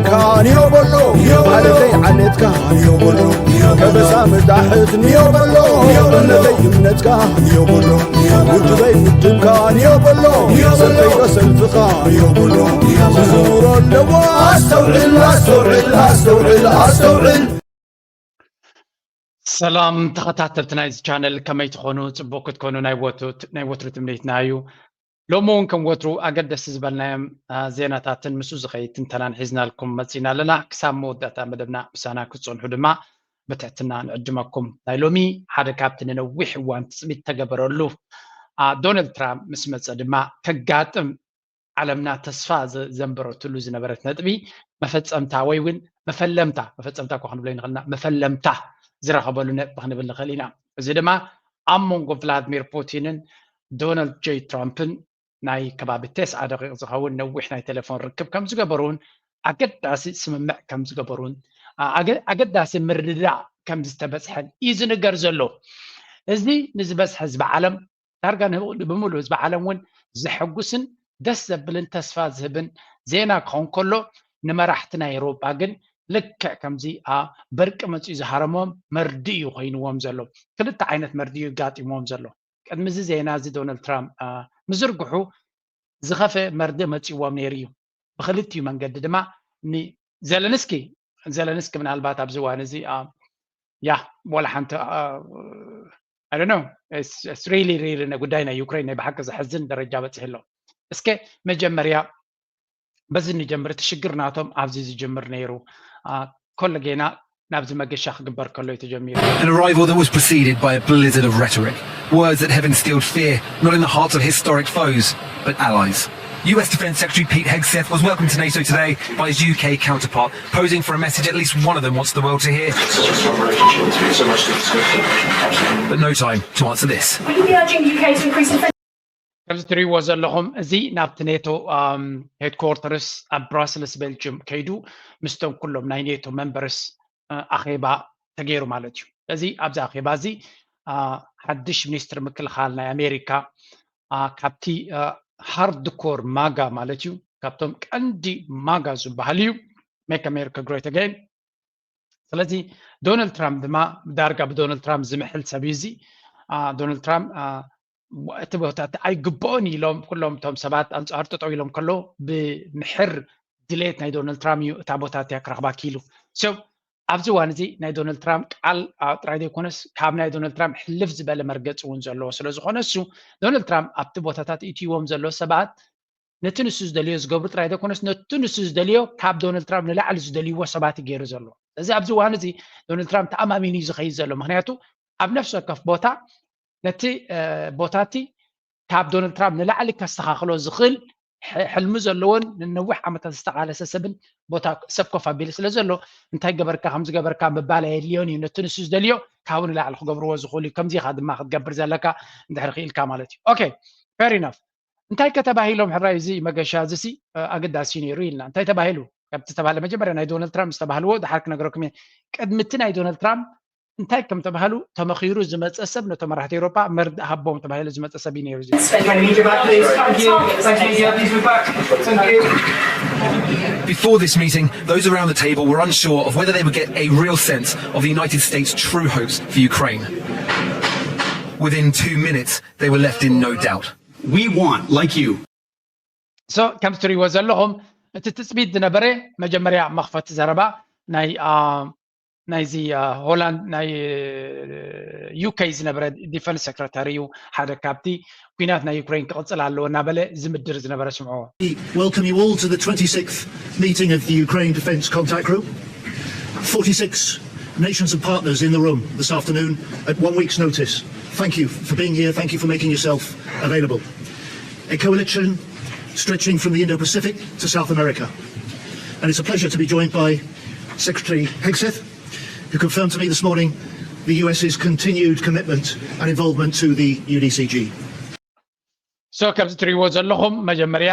ካንዮ በሎ ዓለተይ ዓሌትካ፣ ካንዮ በሎ ከበሳ መጣሕት ንዮ በሎ እምነተይ እምነትካ፣ ካንዮ በሎ ውድበይ ውድብካ፣ ንዮ በሎ ሰልፈይ ሰልፍኻ፣ ንዮ በሎ ዝዝውሮ ኣለዎ። ኣስተውዕል ኣስተውዕል ኣስተውዕል ኣስተውዕል። ሰላም ተኸታተልቲ ናይዚ ቻነል፣ ከመይ ትኾኑ? ጽቡቕ ክትኮኑ ናይ ወትሩ ናይ ወትሩ ትምኒትና እዩ። ሎሚ እውን ከም ወትሩ ኣገደስቲ ዝበልናዮም ዜናታትን ምስኡ ዝኸይድ ትንተናን ሒዝናልኩም መጺና ኣለና። ክሳብ መወዳእታ መደብና ምሳና ክትጸንሑ ድማ ብትሕትና ንዕድመኩም። ናይ ሎሚ ሓደ ካብቲ ንነዊሕ እዋን ትጽቢት ተገበረሉ ዶናልድ ትራምፕ ምስ መጸ ድማ ከጋጥም ዓለምና ተስፋ ዘንበረትሉ ዝነበረት ነጥቢ መፈጸምታ ወይ እውን መፈለምታ፣ መፈጸምታ እኳ ክንብሎ ይንኽእልና፣ መፈለምታ ዝረኸበሉ ነጥቢ ክንብል ንኽእል ኢና። እዚ ድማ ኣብ መንጎ ቭላድሚር ፑቲንን ዶናልድ ጀይ ትራምፕን ናይ ከባቢ ተስዓ ደቂቕ ዝኸውን ነዊሕ ናይ ቴሌፎን ርክብ ከም ዝገበሩን ኣገዳሲ ስምምዕ ከም ዝገበሩን ኣገዳሲ ምርድዳእ ከም ዝተበፅሐን እዩ ዝንገር ዘሎ። እዚ ንዝበፅሐ ህዝቢ ዓለም ዳርጋ ብምሉእ ህዝቢ ዓለም እውን ዘሐጉስን ደስ ዘብልን ተስፋ ዝህብን ዜና ክኸውን ከሎ፣ ንመራሕቲ ናይ ኤውሮጳ ግን ልክዕ ከምዚ በርቂ መጺኡ ዝሃረሞም መርድእ እዩ ኮይንዎም ዘሎ። ክልተ ዓይነት መርድእ እዩ ጋጢምዎም ዘሎ። ቅድሚ እዚ ዜና እዚ ዶናልድ ትራምፕ ምዝርግሑ ዝኸፍአ መርድእ መጺዎም ነይሩ እዩ። ብኽልቲኡ መንገዲ ድማ ንዘለንስኪ ዘለንስኪ ምናልባት ኣብዚ እዋን እዚ ያ ወላ ሓንቲ I don't know really really ጉዳይ ናይ ዩክሬን ናይ ብሓቂ ዘሕዝን ደረጃ በፂሑ ኣሎ። እስከ መጀመርያ በዚ ንጀምር። እቲ ሽግር ናቶም ኣብዚ ዝጅምር ነይሩ። ከሎ ጌና ናብዚ መገሻ ክግበር ከሎ እዩ ተጀሚሩ። An arrival that was preceded by a blizzard of rhetoric, words that have instilled fear not in the hearts of historic foes but allies. U S Defence Secretary Pete Hegseth was welcomed to NATO today by his U K counterpart, posing for a message at least one of them wants the world to hear. But no time to answer this. Will you be urging the U K to increase defence? ከምዚ ትሪእዎ ዘለኹም እዚ ናብቲ ኔቶ ሄድኮርተርስ ኣብ ብራስልስ ቤልጅም ከይዱ ምስቶም ኩሎም ናይ ኔቶ መንበርስ ኣኼባ ተገይሩ ማለት እዩ። እዚ ኣብዚ ኣኼባ እዚ ሓድሽ ሚኒስትር ምክልኻል ናይ ኣሜሪካ ካብቲ ሃርድኮር ማጋ ማለት እዩ፣ ካብቶም ቀንዲ ማጋ ዝበሃል እዩ፣ Make America Great Again። ስለዚ ዶናልድ ትራምፕ ድማ ዳርጋ ብዶናልድ ትራምፕ ዝምሕል ሰብ እዩ። እዚ ዶናልድ ትራምፕ እቲ ቦታ እቲ ኣይግብኦን ኢሎም ኩሎም እቶም ሰባት ኣንጻር ጠጠው ኢሎም ከለዉ ብምሕር ድሌት ናይ ዶናልድ ትራምፕ እዩ እታ ቦታ እቲያ ክረኽባ ክኢሉ። So ኣብዚ እዋን እዚ ናይ ዶናልድ ትራምፕ ቃል ጥራይ ዘይኮነስ ካብ ናይ ዶናልድ ትራምፕ ሕልፍ ዝበለ መርገፂ እውን ዘለዎ ስለዝኾነ እሱ ዶናልድ ትራምፕ ኣብቲ ቦታታት እትይዎም ዘሎ ሰባት ነቲ ንሱ ዝደልዮ ዝገብሩ ጥራይ ዘይኮነስ ነቲ ንሱ ዝደልዮ ካብ ዶናልድ ትራምፕ ንላዕሊ ዝደልይዎ ሰባት እዩ ገይሩ ዘሎ። ስለዚ ኣብዚ እዋን እዚ ዶናልድ ትራምፕ ተኣማሚኑ እዩ ዝኸይድ ዘሎ። ምክንያቱ ኣብ ነፍሲ ወከፍ ቦታ ነቲ ቦታ እቲ ካብ ዶናልድ ትራምፕ ንላዕሊ ከስተኻኽሎ ዝኽእል ሕልሚ ዘለዎን ንነዊሕ ዓመታት ዝተቓለሰ ሰብን ቦታ ሰብ ኮፍ ኣቢሉ ስለ ዘሎ እንታይ ገበርካ ከምዚ ገበርካ ምባል ኣየድልዮን እዩ። ነቲ ንሱ ዝደልዮ ካብኡ ንላዕሊ ክገብርዎ ዝኽእሉ እዩ። ከምዚ ኢኻ ድማ ክትገብር ዘለካ እንድሕር ክኢልካ ማለት እዩ። Okay, fair enough። እንታይ ከ ተባሂሎም ሕራይ እዚ መገሻ እዚ ሲ ኣገዳሲ ነይሩ ኢልና እንታይ ተባሂሉ ከምቲ ተባህለ መጀመርያ ናይ ዶናልድ ትራምፕ ዝተባህልዎ ድሓር ክነግረኩም እየ። ቅድሚ እቲ ናይ ዶናልድ ትራምፕ እንታይ ከም ተባህሉ ተመኺሩ ዝመፀ ሰብ ነቶም መራሕቲ ኤውሮጳ መርድእ ሃቦም ተባሂሉ ዝመፀ ሰብ እዩ ነይሩ። Before this meeting, those around the table were unsure of whether they would get a real sense of the United States' true hopes for Ukraine. Within two minutes, they were left in no doubt. We want, like you, So ከምቲ ትሪእዎ ዘለኹም እቲ ትፅቢት ዝነበረ መጀመርያ መኽፈቲ ዘረባ ናይ ናይዚ ሆላንድ ናይ ዩኬ ዝነበረ ዲፈንስ ሴክረታሪ እዩ። ሓደ ካብቲ ኲናት ናይ ዩክሬን ክቕፅል ኣለዎ እናበለ ዝምድር ዝነበረ ስምዕዎ። We welcome you all to the twenty-sixth meeting of the Ukraine Defence Contact Group. Forty-six nations and partners in the room this afternoon at one week's notice. Thank you for being here. Thank you for making yourself available. A coalition stretching from the Indo-Pacific to South America. And it's a pleasure to be joined by Secretary Hegseth, who confirmed to me this morning the U S's continued commitment and involvement to the U D C G. So ከምዚ ትሪእዎ ዘለኹም መጀመርያ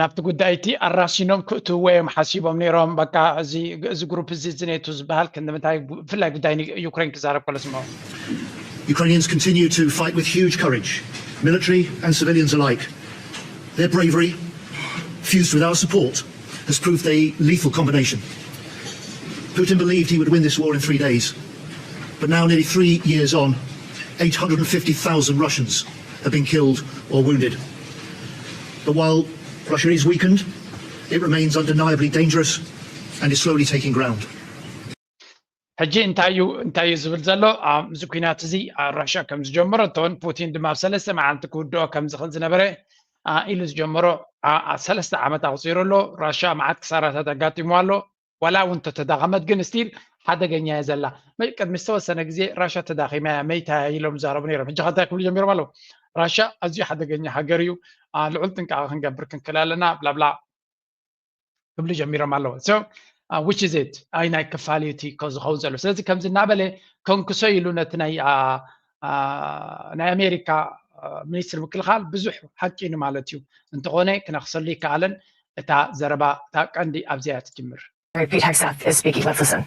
ናብቲ ጉዳይ እቲ ኣራሲኖም ክእትውዎ እዮም ሓሲቦም ነይሮም። በቃ እዚ እዚ ግሩፕ እዚ እዚ ኔቶ ዝበሃል ክንዲ ምንታይ ብፍላይ ጉዳይ ዩክሬን ክዛረብ ከሎ ስምዑ። Ukrainians continue to fight with huge courage, military and civilians alike. Their bravery, fused with our support, has proved a lethal combination. Putin believed he would win this war in three days, but now, nearly three years on, eight hundred fifty thousand Russians have been killed or wounded. But while Russia is weakened, it remains undeniably dangerous and is slowly taking ground. ሕጂ እንታይ እዩ እንታይ እዩ ዝብል ዘሎ? እዚ ኩናት እዚ ራሻ ከም ዝጀመረቶን ፑቲን ድማ ኣብ ሰለስተ መዓልቲ ክውድኦ ከም ዝኽእል ዝነበረ ኢሉ ዝጀመሮ ሰለስተ ዓመት ኣቑፂሩ ኣሎ። ራሻ መዓት ክሳራታት ኣጋጢሙ ኣሎ። ዋላ እውን ተተዳኸመት ግን ስቲል ሓደገኛ እየ ዘላ። ቅድሚ ዝተወሰነ ግዜ ራሻ ተዳኺማ እያ፣ መይታ እያ ኢሎም ዝዛረቡ ነይሮም። ሕጂ ከንታይ ክብሉ ጀሚሮም ኣለዉ? ራሻ ኣዝዩ ሓደገኛ ሃገር እዩ፣ ልዑል ጥንቃቐ ክንገብር ክንክእል ኣለና ብላብላ ክብሉ ጀሚሮም ኣለዉ። So which is it? ኣይናይ ክፋል እዩ እቲ ዝኸውን ዘሎ። ስለዚ ከምዚ እናበለ ከንክሶ ኢሉ ነቲ ናይ ናይ ኣሜሪካ ሚኒስትር ምክልኻል ብዙሕ ሓቂ እዩ ማለት እዩ። እንተኾነ ክነኽሰሉ ይከኣለን። እታ ዘረባ እታ ቀንዲ ኣብዚኣ ትጅምር። Repeat Hegseth is speaking. Let's listen.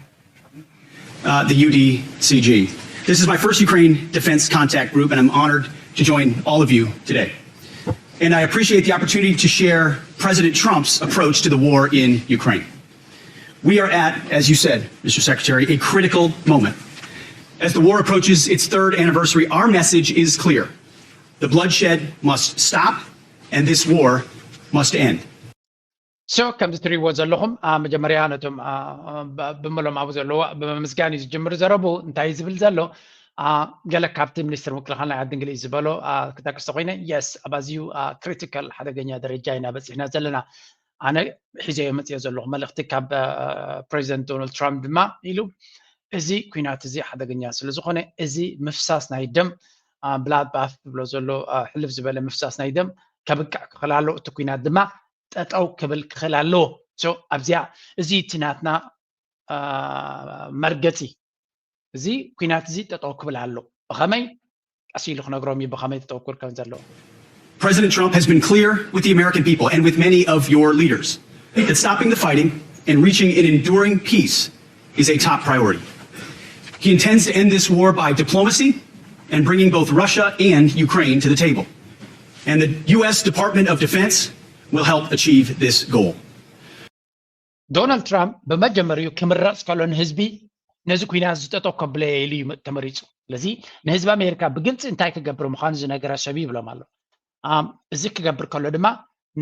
Uh, the U D C G. This is my first Ukraine Defense Contact Group, and I'm honored to join all of you today. And I appreciate the opportunity to share President Trump's approach to the war in Ukraine. We are at, as you said, Mister Secretary, a critical moment. As the war approaches its third anniversary, our message is clear. The bloodshed must stop, and this war must end. So ከምዚ ትሪእዎ ዘለኹም መጀመርያ ነቶም ብምሎም ኣብኡ ዘለዎ ብምምስጋን እዩ ዝጅምር ዘረቡ። እንታይ ዝብል ዘሎ? ገለ ካብቲ ሚኒስትር ምክልኻል ናይ ዓዲ እንግሊዝ ዝበሎ ክጠቅስ ተኮይነ፣ የስ፣ ኣብ ኣዝዩ ክሪቲካል ሓደገኛ ደረጃ ኢና በፂሕና ዘለና። ኣነ ሒዘዮ መፅዮ ዘለኹ መልእኽቲ ካብ ፕሬዚደንት ዶናልድ ትራምፕ ድማ ኢሉ፣ እዚ ኩናት እዚ ሓደገኛ ስለ ዝኾነ፣ እዚ ምፍሳስ ናይ ደም ብላድ ባፍ ትብሎ ዘሎ ሕልፍ ዝበለ ምፍሳስ ናይ ደም ከብቅዕ ክኽእል ኣለዎ። እቲ ኩናት ድማ ጠጠው ክብል ክኽእል ኣለዎ። ኣብዚኣ እዚ እቲ ናትና መርገፂ፣ እዚ ኩናት እዚ ጠጠው ክብል ኣሎ። ብኸመይ? ቀስ ኢሉ ክነግሮም እዩ ብኸመይ ጠጠው ክብል ከም ዘለዎ። President Trump has been clear with the American people and with many of your leaders that stopping the fighting and reaching an enduring peace is a top priority. He intends to end this war by diplomacy and bringing both Russia and Ukraine to the table. And the U S Department of Defense will help achieve this goal. ዶናልድ ትራምፕ ብመጀመሪኡ ክምረፅ ከሎ ንህዝቢ ነዚ ኩናት ዝጠጠው ከብለየ ኢሉ እዩ ተመሪፁ። ስለዚ ንህዝቢ ኣሜሪካ ብግልፂ እንታይ ክገብር ምዃኑ ዝነገረ ሰብ ይብሎም ኣሎ። እዚ ክገብር ከሎ ድማ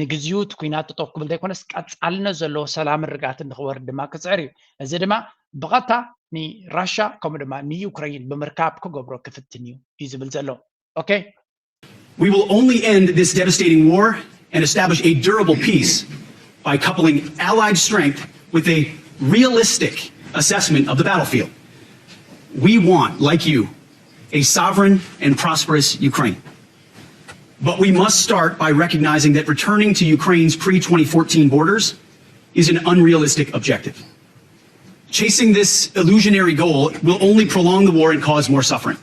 ንግዚኡ እቲ ኩናት ጠጠው ክብል ዘይኮነስ ቀፃልነት ዘለዎ ሰላምን ርግኣትን ንክወርድ ድማ ክፅዕር እዩ። እዚ ድማ ብቐጥታ ንራሻ ከምኡ ድማ ንዩክረይን ብምርካብ ክገብሮ ክፍትን እዩ እዩ ዝብል ዘሎ። ኦኬ። We will only end this devastating war and establish a durable peace by coupling allied strength with a realistic assessment of the battlefield. We want, like you, a sovereign and prosperous Ukraine. But we must start by recognizing that returning to Ukraine's pre twenty fourteen borders is an unrealistic objective. Chasing this illusionary goal will only prolong the war and cause more suffering.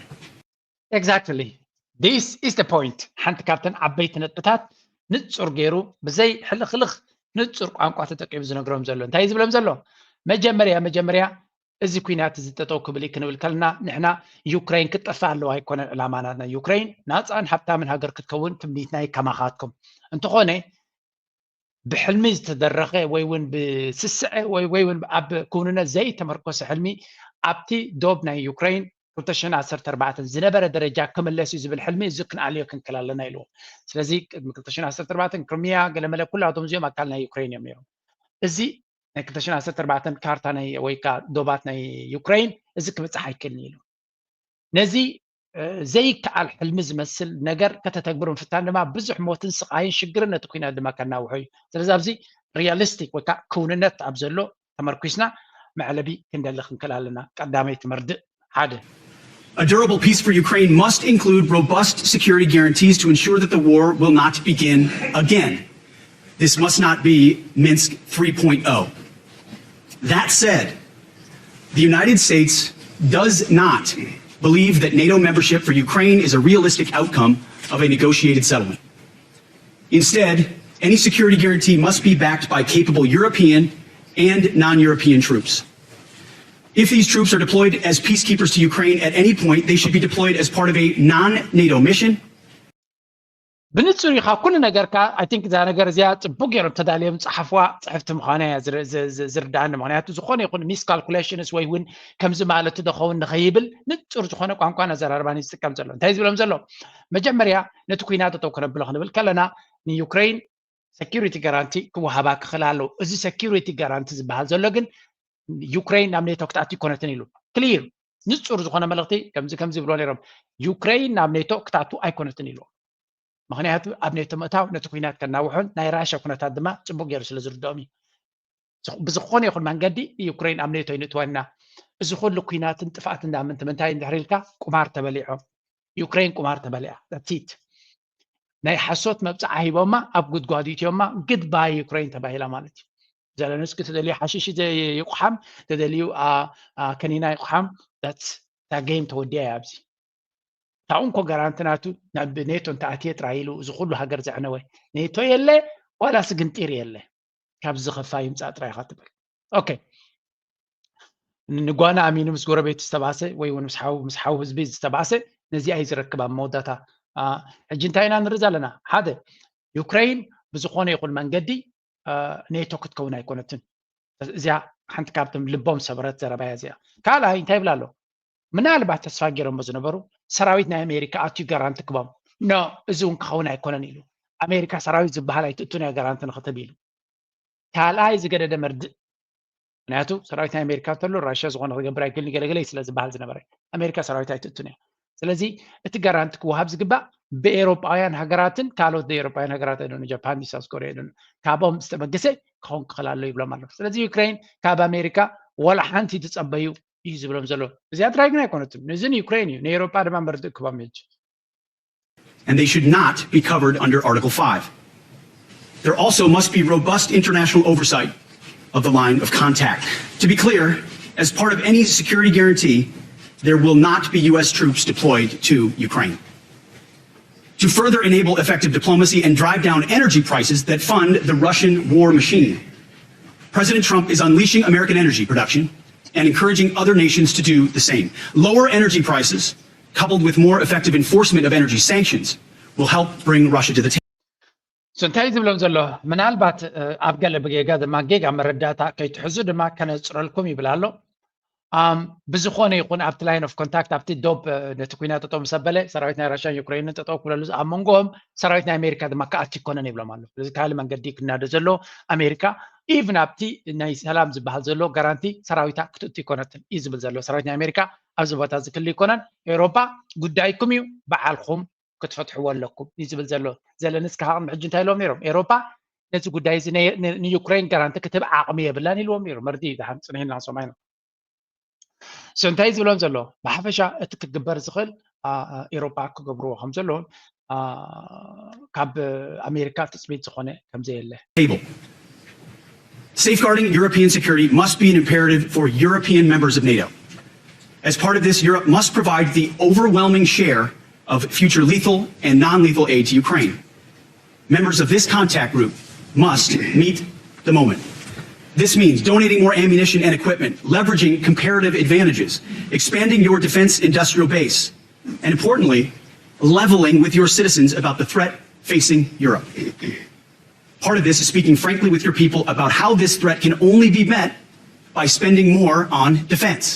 Exactly. This is the point. ሓንቲ ካብተን ዓበይቲ ነጥብታት ንፁር ገይሩ ብዘይ ሕልኽልኽ ንፁር ቋንቋ ተጠቂሙ ዝነግሮም ዘሎ። እንታይ እዩ ዝብሎም ዘሎ? መጀመርያ መጀመርያ እዚ ኩናት እዚ ጠጠው ክብል እዩ ክንብል ከለና ንሕና ዩክረይን ክትጠፍእ ኣለዋ ኣይኮነን ዕላማና። ናይ ዩክረይን ናፃን ሃብታምን ሃገር ክትከውን ትምኒትና እዩ ከማኻትኩም። እንተኾነ ብሕልሚ ዝተደረኸ ወይ እውን ብስስዐ ወይ እውን ኣብ ክውንነት ዘይተመርኮሰ ሕልሚ ኣብቲ ዶብ ናይ ዩክረይን ክልተ ሽሕን ዓሰርተ ኣርባዕተን ዝነበረ ደረጃ ክምለስ እዩ ዝብል ሕልሚ እዚ ክንኣልዮ ክንክል ኣለና ኢልዎ። ስለዚ ቅድሚ ክልተ ሽሕን ዓሰርተ ኣርባዕተን ክርሚያ ገለመለ ኩላቶም እዚኦም ኣካል ናይ ዩክረይን እዮም ነይሮም። እዚ ናይ ክልተ ሽሕን ዓሰርተ ኣርባዕተን ካርታ ናይ ወይ ከዓ ዶባት ናይ ዩክረይን እዚ ክብፃሕ ኣይክእልን ኢሉ። ነዚ ዘይከኣል ሕልሚ ዝመስል ነገር ከተተግብሩ ምፍታን ድማ ብዙሕ ሞትን ስቓይን ሽግርን ነቲ ኩናት ድማ ከናውሖ እዩ። ስለዚ ኣብዚ ሪያሊስቲክ ወይ ከዓ ክውንነት ኣብ ዘሎ ተመርኩስና መዕለቢ ክንደሊ ክንክእል ኣለና። ቀዳመይቲ መርድእ ሓደ። A durable peace for Ukraine must include robust security guarantees to ensure that the war will not begin again. This must not be Minsk three point oh. That said, the United States does not believe that NATO membership for Ukraine is a realistic outcome of a negotiated settlement. Instead, any security guarantee must be backed by capable European and non European troops. If these troops are deployed as peacekeepers to Ukraine at any point, they should be deployed as part of a non NATO mission. ብንጹር እዩ ካብ ኩሉ ነገር። I think እዛ ነገር እዚኣ ጽቡቅ ገይሮም ተዳልዮም ጸሓፍዋ ጽሕፍቲ ምዃና እያ ዝርዳኣኒ። ምክንያቱ ዝኾነ ይኹን miscalculations ወይ እውን ከምዚ ማለት ደኸውን ንኸይብል ንጹር ዝኾነ ቋንቋን ኣዘራርባን እዩ ዝጥቀም ዘሎ። እንታይ ዝብሎም ዘሎ? መጀመርያ ነቲ ኩናት ጠጠው ከነብሎ ክንብል ከለና ንዩክሬን security guarantee ክወሃባ ክኽእል ኣለዎ። እዚ security guarantee ዝበሃል ዘሎ ግን ዩክሬን ናብ ኔቶ ክትኣቱ ኣይኮነትን ኢሉ። ክሊር ንጹር ዝኾነ መልእኽቲ ከምዚ ከምዚ ይብሎ ነይሮም። ዩክሬን ናብ ኔቶ ክትኣቱ ኣይኮነትን ኢሉ። ምክንያቱ ኣብ ኔቶ ምእታው ነቲ ኩናት ከናውሖን ናይ ራሽያ ኩነታት ድማ ጽቡቅ ገይሩ ስለ ዝርድኦም እዩ። ብዝኾነ ይኹን መንገዲ ዩክሬን ኣብ ኔቶ ይንእትወና። እዚ ኩሉ ኩናትን ጥፍኣትን ዳምንት ምንታይ እንድሕር ኢልካ ቁማር ተበሊዖም። ዩክሬን ቁማር ተበሊዓ። That's it። ናይ ሓሶት መብፅዓ ሂቦማ ኣብ ጉድጓድ እትዮማ። Goodbye ዩክሬን ተባሂላ ማለት እዩ። ዘለንስኪ ተደልዩ ሓሽሽ ይቁሓም፣ ተደልዩ ከኒና ይቁሓም። That game ተወዲያ እያ ኣብዚ። ታኡ እንኮ ጋራንቲ ናቱ ናብ ኔቶ እንተኣትየ ጥራይ ኢሉ እዚ ኩሉ ሃገር ዘዕነወ ኔቶ የለ ዋላ ስግንጢር የለ። ካብዚ ዝኸፋ ይምፃእ ጥራይ ኢኻ ትብል። ኦኬ ንጓና ኣሚኑ ምስ ጎረቤቱ ዝተባእሰ ወይ እውን ምስ ሓው ምስ ሓው ህዝቢ ዝተባእሰ ነዚኣ እዩ ዝረክብ ኣብ መወዳታ። ሕጂ እንታይ ኢና ንርኢ ዘለና? ሓደ ዩክሬን ብዝኾነ ይኹን መንገዲ ኔቶ ክትከውን ኣይኮነትን። እዚኣ ሓንቲ ካብቶም ልቦም ሰበረት ዘረባያ እዚኣ። ካልኣይ እንታይ ይብላ ኣሎ? ምናልባት ተስፋ ገይሮሞ ዝነበሩ ሰራዊት ናይ ኣሜሪካ ኣትዩ ጋራንቲ ክቦም ኖ እዚ እውን ክኸውን ኣይኮነን ኢሉ። ኣሜሪካ ሰራዊት ዝበሃል ኣይትእቱን እያ ጋራንቲ ንክትብ ኢሉ። ካልኣይ ዝገደደ መርድእ ምክንያቱ ሰራዊት ናይ ኣሜሪካ እንተሎ ራሽያ ዝኾነ ክገብር ኣይክእልን ገለገለ ስለ ዝበሃል ዝነበረ ኣሜሪካ ሰራዊት ኣይትእቱን እያ። ስለዚ እቲ ጋራንቲ ክወሃብ ዝግባእ ብኤሮጳውያን ሃገራትን ካልኦት ኤሮጳውያን ሃገራት ኣይደኑ ጃፓን ሳውዝ ኮሪያ ኣይደኑ ካብኦም ዝተበገሰ ክኸውን ክኽእል ኣሎ ይብሎም ኣሎ። ስለዚ ዩክሬን ካብ ኣሜሪካ ዋላ ሓንቲ ትጸበዩ እዩ ዝብሎም ዘሎ። እዚኣ ጥራይ ግን ኣይኮነትን። እዚ ንዩክሬን እዩ፣ ንኤሮጳ ድማ መርድእ ክቦም እዩ። And they should not be covered under Article five. There also must be robust international oversight of the line of contact. To be clear, as part of any security guarantee, there will not be U S troops deployed to Ukraine. To further enable effective diplomacy and drive down energy prices that fund the Russian war machine, President Trump is unleashing American energy production and encouraging other nations to do the same. Lower energy prices, coupled with more effective enforcement of energy sanctions, will help bring Russia to the table. So እንታይ ዝብሎም ዘሎ ምናልባት ኣብ ገለ ብጌጋ ድማ ጌጋ መረዳእታ ከይትሕዙ ድማ ከነፅረልኩም ይብል ኣሎ። ብዝኾነ ይኹን ኣብቲ line of contact ኣብቲ ዶብ ነቲ ኩናት ጠጠው ምስ ኣበለ ሰራዊት ናይ ራሽያን ዩክሬንን ጠጠው ክብለሉ ኣብ መንጎኦም ሰራዊት ናይ ኣሜሪካ ድማ ክኣቱ ይኮነን ይብሎም ኣሎ። ስለዚ ካልእ መንገዲ ክናደ ዘሎ ኣሜሪካ even ኣብቲ ናይ ሰላም ዝበሃል ዘሎ ጋራንቲ ሰራዊታ ክትእቱ ይኮነትን እዩ ዝብል ዘሎ። ሰራዊት ናይ ኣሜሪካ ኣብዚ ቦታ እዚ ክል ይኮነን። ኤውሮፓ ጉዳይኩም እዩ፣ በዓልኩም ክትፈትሕዎ ኣለኩም እዩ ዝብል ዘሎ። ዘለንስኪ ከዓ ቅድሚ ሕጂ እንታይ ኢሎም ነይሮም? ኤውሮፓ ነዚ ጉዳይ እዚ ንዩክሬን ጋራንቲ ክትህብ ዓቕሚ የብላን ኢልዎም ነይሩ። መርዲ ደሓን ፅንሒና ሰማይና። So እንታይ ዝብሎም ዘሎ ብሓፈሻ እቲ ክግበር ዝኽእል ኤሮፓ ክገብርዎ ከም ዘለዎም ካብ ኣሜሪካ ትፅቢት ዝኾነ ከምዘየለ። Safeguarding European security must be an imperative for European members of NATO. As part of this, Europe must provide the overwhelming share of future lethal and non-lethal aid to Ukraine. Members of this contact group must meet the moment. This means donating more ammunition and equipment, leveraging comparative advantages, expanding your defense industrial base, and importantly, leveling with your citizens about the threat facing Europe. Part of this is speaking frankly with your people about how this threat can only be met by spending more on defense.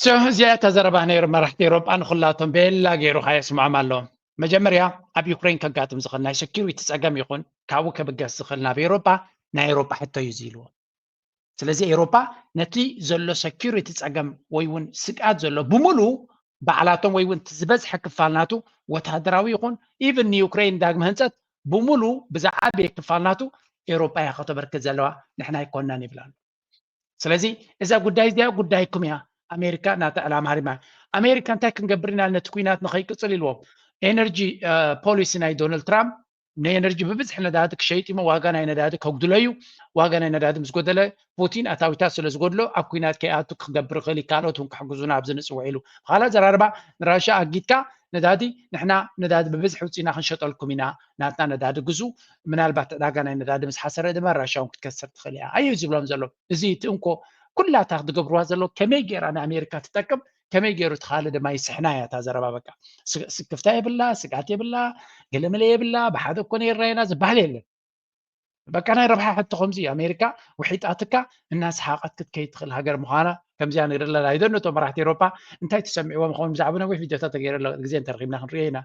So እዚኣ እታ ዘረባ ነይሩ። መራሕቲ ኤውሮጳ ንኹላቶም ቤላ ገይሩ ከየስምዖም ኣለዎም። መጀመርያ ኣብ ዩክሬን ከጋጥም ዝኽእል ናይ security ጸገም ይኹን ካብኡ ክብገስ ዝኽእል ናብ ኤውሮጳ ናይ ኤውሮጳ ሕቶ እዩ እዚ ኢልዎ። ስለዚ ኤውሮጳ ነቲ ዘሎ security ጸገም ወይ እውን ስግኣት ዘሎ ብምሉ ባዕላቶም ወይ እውን ዝበዝሐ ክፋል ናቱ ወታደራዊ ይኹን even ንዩክሬን ዳግመ ህንጸት ብምሉ ብዝዓበየ ክፋል ናቱ ኤውሮጳ እያ ከተበርክት ዘለዋ፣ ንሕና ኣይኮናን ይብል ኣሎ። ስለዚ እዛ ጉዳይ እዚኣ ጉዳይኩም እያ። ኣሜሪካ ናታ ዕላማ ሃሪማ። ኣሜሪካ እንታይ ክንገብር ኢና ነቲ ኩናት ንኸይቅፅል ኢልዎም። Energy policy ናይ ዶናልድ ትራምፕ ንኤነርጂ ብብዝሒ ነዳዲ ክሸይጥ ኢሞ ዋጋ ናይ ነዳዲ ከጉድሎ እዩ። ዋጋ ናይ ነዳዲ ምስ ጎደለ ፑቲን ኣታዊታት ስለ ዝጎድሎ ኣብ ኩናት ከይኣቱ ክገብር ይኽእል እዩ። ካልኦት እውን ክሕግዙና ኣብዚ ንፅውዕ ኢሉ። ብኻልእ ኣዘራርባ ንራሻ ኣጊድካ ነዳዲ ንሕና ነዳዲ ብብዝሒ ውፅኢና ክንሸጠልኩም ኢና። ናትና ነዳዲ ግዙ። ምናልባት ዕዳጋ ናይ ነዳዲ ምስ ሓሰረ ድማ ራሻ እውን ክትከስር ትኽእል እያ ኣዩ ዝብሎም ዘሎ። እዚ እቲ እንኮ ኩላታ ክትገብርዋ ዘሎ ከመይ ገይራ ንኣሜሪካ ትጠቅም ከመይ ገይሩ እቲ ካልእ ድማ ይስሕና እያ እታ ዘረባ። በቃ ስክፍታ የብላ፣ ስግኣት የብላ፣ ገለመለ የብላ፣ ብሓደ እኮ ነይርና ኢና ዝበሃል የለን። በቃ ናይ ረብሓ ሕቶ ከምዚ እዩ። ኣሜሪካ ውሒጣትካ እናሰሓቐት ክትከይድ ትኽእል ሃገር ምዃና ከምዚኣ ንርኢ ኣለና። ኣይደኖ እቶም መራሕቲ ኤሮፓ እንታይ ተሰሚዕዎም ይኸውን? ብዛዕባ ነዊሕ ቪድዮታት ተገይረ ኣሎ፣ ግዜ እንተረኺብና ክንሪኦ ኢና።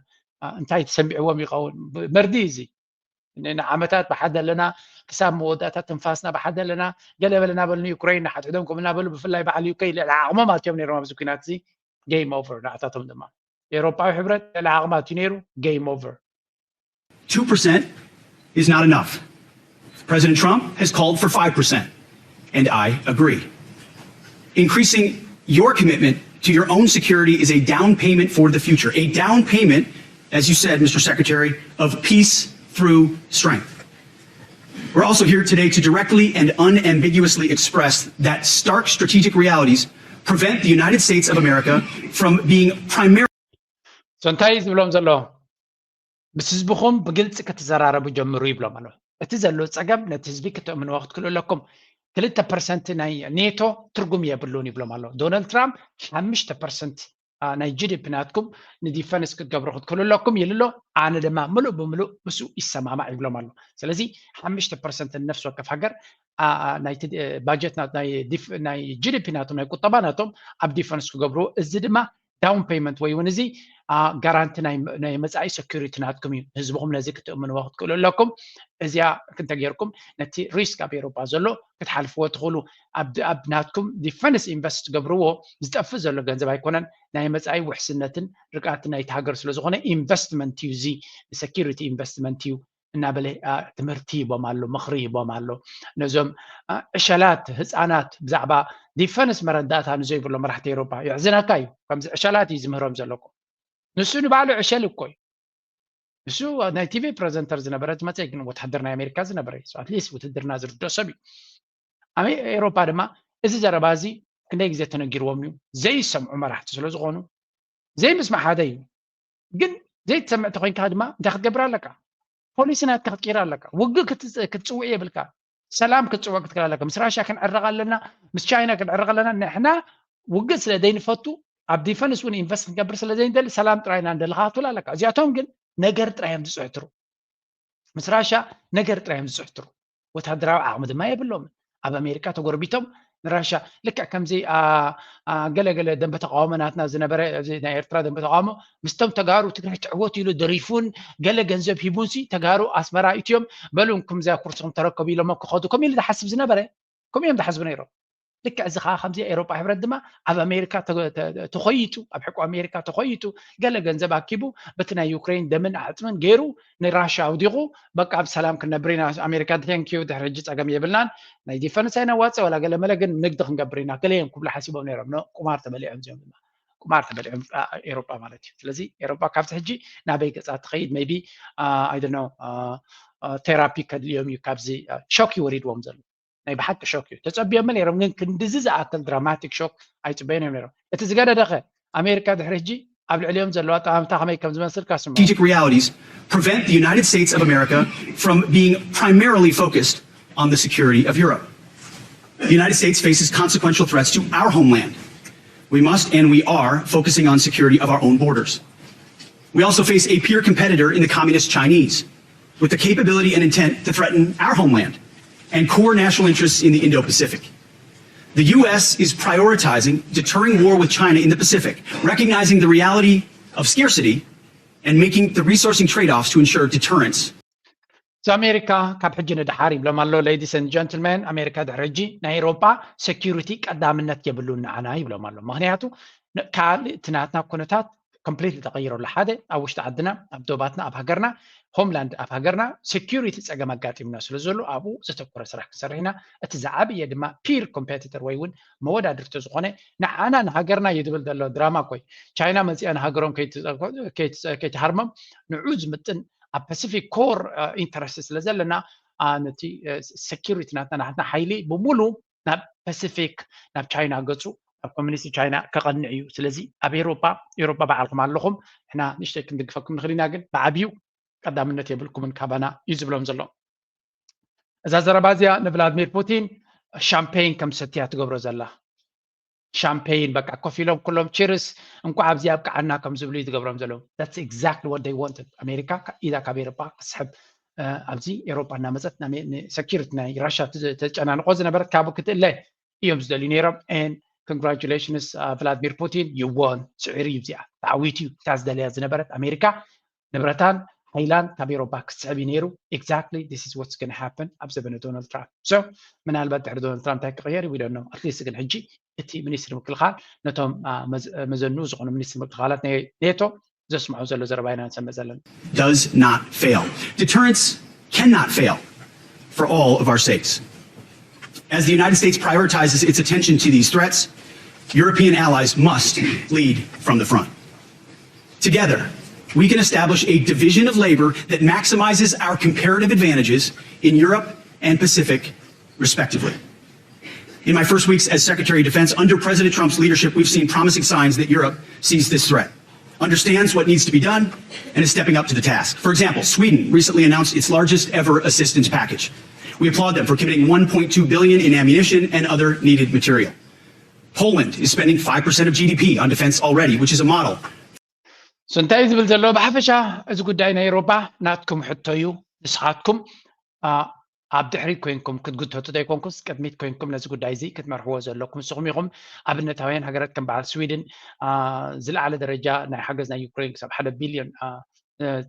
እንታይ ተሰሚዕዎም ይኸውን? መርዲ እዚ ንዓመታት ብሓደ ኣለና፣ ክሳብ መወዳእታ ትንፋስና ብሓደ ኣለና፣ ገለ በለና በሉ፣ ንዩክሬን ንሓድሕዶም ከም እናበሉ፣ ብፍላይ በዓል ዩክሬን ልዕሊ ዓቕሞም ኣትዮም ነይሮም ኣብዚ ኩናት እዚ። ጌም ኦቨር ንዓታቶም ድማ። ኤውሮጳዊ ሕብረት ልዕሊ ዓቕሚ ኣትዩ ነይሩ። ጌም ኦቨር። Two percent is not enough. President Trump has called for five percent, and I agree. Increasing your commitment to your own security is a down payment for the future, a down payment, as you said, Mister Secretary, of peace through strength. We're also here today to directly and unambiguously express that stark strategic realities prevent the United States of America from being primarily እንታይ እዩ ዝብሎም ዘሎ? ምስ ህዝብኹም ብግልፂ ክትዘራረቡ ጀምሩ ይብሎም ኣሎ። እቲ ዘሎ ፀገም ነቲ ህዝቢ ክትእምንዎ ክትክእሉ ኣለኩም። ክልተ ፐርሰንት ናይ ኔቶ ትርጉም የብሉን ይብሎም ኣሎ። ዶናልድ ትራምፕ ሓምሽተ ፐርሰንት ናይ ጂዲፒ ናትኩም ንዲፈንስ ክትገብሩ ክትክእሉ ኣለኩም ይልሎ። ኣነ ድማ ምሉእ ብምሉእ ምስኡ ይሰማማዕ ይብሎም ኣሎ። ስለዚ ሓምሽተ ፐርሰንት ንነፍሲ ወከፍ ሃገር ናይቲ ባጀት ናይ ጂዲፒ ናቶም ናይ ቁጠባ ናቶም ኣብ ዲፈንስ ክገብርዎ፣ እዚ ድማ ዳውን ፔይመንት ወይ እውን እዚ ጋራንቲ ናይ መፃኢ ሰኪሪቲ ናትኩም እዩ። ህዝብኹም ነዚ ክትእምንዎ ክትክእሉ ኣለኩም። እዚኣ እንተጌርኩም ነቲ ሪስክ ኣብ ኤሮፓ ዘሎ ክትሓልፍዎ ትኽእሉ። ኣብ ናትኩም ዲፈንስ ኢንቨስት ትገብርዎ ዝጠፍእ ዘሎ ገንዘብ ኣይኮነን፣ ናይ መፃኢ ውሕስነትን ርግኣትን ናይቲ ሃገር ስለዝኾነ ኢንቨስትመንት እዩ። እዚ ንሰኪሪቲ ኢንቨስትመንት እዩ እናበለ ትምህርቲ ይቦም ኣሎ፣ ምኽሪ ይቦም ኣሎ። ነዞም ዕሸላት ህፃናት ብዛዕባ ዲፈንስ መረዳእታ ንዘይብሎ መራሕቲ ኤሮፓ የሕዝነካ እዩ። ከምዚ ዕሸላት እዩ ዝምህሮም ዘለኩ። ንሱ ንባዕሉ ዕሸል እኮ እዩ። ንሱ ናይ ቲቪ ፕረዘንተር ዝነበረ ዝመፀ ግን ወታደር ናይ ኣሜሪካ ዝነበረ እዩ። ኣትሊስት ውትድርና ዝርድኦ ሰብ እዩ። ኣሜ ኤሮፓ ድማ እዚ ዘረባ እዚ ክንደይ ግዜ ተነጊርዎም እዩ። ዘይሰምዑ መራሕቲ ስለ ዝኾኑ ዘይምስማዕ ሓደ እዩ። ግን ዘይትሰምዕ ተኮይንካ ድማ እንታይ ክትገብር ኣለካ? ፖሊሲ ናትካ ክትቅይር ኣለካ። ውግእ ክትጽውዕ የብልካ። ሰላም ክትጽውዕ ክትክእል ኣለካ። ምስ ራሽያ ክንዕረቕ ኣለና፣ ምስ ቻይና ክንዕረቕ ኣለና። ንሕና ውግእ ስለ ዘይንፈቱ ኣብ ዲፈንስ እውን ኢንቨስት ክንገብር ስለ ዘይንደሊ ሰላም ጥራይ ኢና ንደሊ ክትብል ኣለካ። እዚኣቶም ግን ነገር ጥራይ እዮም ዝጽሕትሩ። ምስ ራሽያ ነገር ጥራይ እዮም ዝጽሕትሩ። ወታደራዊ ዓቕሚ ድማ የብሎምን። ኣብ ኣሜሪካ ተጎርቢቶም ንራሻ ልክዕ ከምዚ ገለገለ ደንበ ተቃውሞ ናትና ዝነበረ ናይ ኤርትራ ደንበ ተቃውሞ ምስቶም ተጋሩ ትግራይ ትዕወት ኢሉ ደሪፉን ገለ ገንዘብ ሂቡንሲ ተጋሩ ኣስመራ ኢትዮም በሉ እንኩም እዚኣ ኩርስኹም ተረከቡ ኢሎሞ ክኸዱ ከም ኢሉ ዝሓስብ ዝነበረ ከምኡ እዮም ዝሓስቡ ነይሮም። ልክዕ እዚ ከዓ ከምዚ ኤሮጳ ሕብረት ድማ ኣብ ኣሜሪካ ተኾይጡ ኣብ ሕቆ ኣሜሪካ ተኾይጡ ገለ ገንዘብ ኣኪቡ በቲ ናይ ዩክሬን ደምን ኣዕፅምን ገይሩ ንራሻ ኣውዲቑ በቃ ኣብ ሰላም ክንነብር ኢና ኣሜሪካ thank you ድሕሪ ሕጂ ፀገም የብልናን ናይ ዲፈንስ ኣይነዋፅእ ዋላ ገለ መለ ግን ንግዲ ክንገብር ኢና ገለ እዮም ክብሉ ሓሲቦም ነይሮም ቁማር ተበሊዖም እዚኦም ድማ ቁማር ተበሊዖም ኤሮጳ ማለት እዩ ስለዚ ኤሮጳ ካብዚ ሕጂ ናበይ ገፃ ትኸይድ maybe I don't know therapy ከድልዮም እዩ ካብዚ ሾክ እዩ ወሪድዎም ዘሎ ናይ ብሓቂ ሾክ እዩ ተፀቢዮመ ነይሮም ግን ክንድዚ ዝኣክል dramatic shock ኣይፅበዮን እዮም ነይሮም እቲ ዝገደደኸ ኣሜሪካ ድሕሪ ሕጂ ኣብ ልዕሊኦም ዘለዋ ኣጠማምታ ከመይ ከም ዝመስል ካስምዑ Strategic realities prevent the United States of America from being primarily focused on the security of Europe. The United States faces consequential threats to our homeland. We must and we are focusing on security of our own borders. We also face a peer competitor in the communist Chinese with the capability and intent to threaten our homeland and core national interests in the Indo-Pacific. The U S is prioritizing deterring war with China in the Pacific, recognizing the reality of scarcity and making the resourcing trade-offs to ensure deterrence. እዚ ኣሜሪካ ካብ ሕጂ ንድሓር ይብሎም ኣሎ ladies and gentlemen ኣሜሪካ ድሕሪ ሕጂ ናይ ኤሮጳ security ቀዳምነት የብሉን ንዓና ይብሎም ኣሎ ምክንያቱ ካልእ እቲ ናትና ኩነታት completely ተቐይሩ ኣሎ ሓደ ኣብ ውሽጢ ዓድና ኣብ ዶባትና ኣብ ሃገርና homeland ኣብ ሃገርና security ፀገም ኣጋጢምና ስለ ዘሎ ኣብኡ ዘተኮረ ስራሕ ክንሰርሕ ኢና እቲ ዝዓበየ ድማ peer competitor ወይ እውን መወዳድርቲ ዝኾነ ንዓና ንሃገርና እዩ ዝብል ዘሎ ድራማ ኮይ ቻይና መፂኣ ንሃገሮም ከይትሃርሞም ንዑ ዝምጥን ኣብ Pacific core interest ስለ ዘለና ነቲ security ናትና ናትና ሓይሊ ብምሉ ናብ Pacific ናብ ቻይና ገፁ ኣብ ኮሚኒስት ቻይና ከቐንዕ እዩ ስለዚ ኣብ ኤሮፓ ኤሮፓ በዓልኩም ኣለኹም ንሕና ንእሽተይ ክንድግፈኩም ንኽእል ኢና ግን ብዓብዩ ቀዳምነት የብልኩምን ካባና እዩ ዝብሎም ዘሎ እዛ ዘረባ እዚኣ ንቭላድሚር ፑቲን ሻምፔን ከም ሰትያ ትገብሮ ዘላ ሻምፔይን በቃ ኮፍ ኢሎም ኩሎም ቺርስ እንኳዕ ኣብዚ ኣብቅዓና ከም ዝብሉ እዩ ዝገብሮም ዘለዉ። That's exactly what they wanted። ኣሜሪካ ኢዳ ካብ ኤሮጳ ክስሕብ ኣብዚ ኤሮጳ እናመፀት ሰኪሪቲ ናይ ራሻ ተጨናንቆ ዝነበረት ካብኡ ክትእለ እዮም ዝደልዩ ነይሮም። And congratulations ቭላድሚር ፑቲን፣ you won። ስዒሩ እዩ እዚኣ ተዓዊቱ እዩ። እታ ዝደለያ ዝነበረት ኣሜሪካ ንብረታን ሓይላን ካብ ኤሮፓ ክስዕብ እዩ ነይሩ። Exactly this is what's going to happen ኣብ ዘበነ ዶናልድ ትራምፕ። So ምናልባት ድሕሪ ዶናልድ ትራምፕ እንታይ ክቕየር we don't know። At least ግን ሕጂ እቲ ሚኒስትሪ ምክልኻል ነቶም መዘንኡ ዝኾኑ ሚኒስትሪ ምክልኻላት ናይ ኔቶ ዘስምዖ ዘሎ ዘረባ ኢና ንሰምዕ ዘለና። Does not fail. Deterrence cannot fail for all of our sakes. As the United States prioritizes its attention to these threats, European allies must lead from the front. Together, we can establish a division of labor that maximizes our comparative advantages in Europe and Pacific, respectively. In my first weeks as Secretary of Defense, under President Trump's leadership, we've seen promising signs that Europe sees this threat, understands what needs to be done, and is stepping up to the task. For example, Sweden recently announced its largest ever assistance package. We applaud them for committing one point two billion in ammunition and other needed material. Poland is spending five percent of G D P on defense already, which is a model. So እንታይ እዩ ዝብል ዘሎ ብሓፈሻ እዚ ጉዳይ ናይ ኤሮፓ ናትኩም ሕቶ እዩ። ንስኻትኩም ኣብ ድሕሪት ኮይንኩም ክትግተቱ ዘይኮንኩስ ቅድሚት ኮይንኩም ነዚ ጉዳይ እዚ ክትመርሕዎ ዘለኩም ንስኹም ኢኹም። ኣብነታውያን ሃገራት ከም በዓል ስዊድን ዝለዓለ ደረጃ ናይ ሓገዝ ናይ ዩክሬን ክሳብ ሓደ ቢልዮን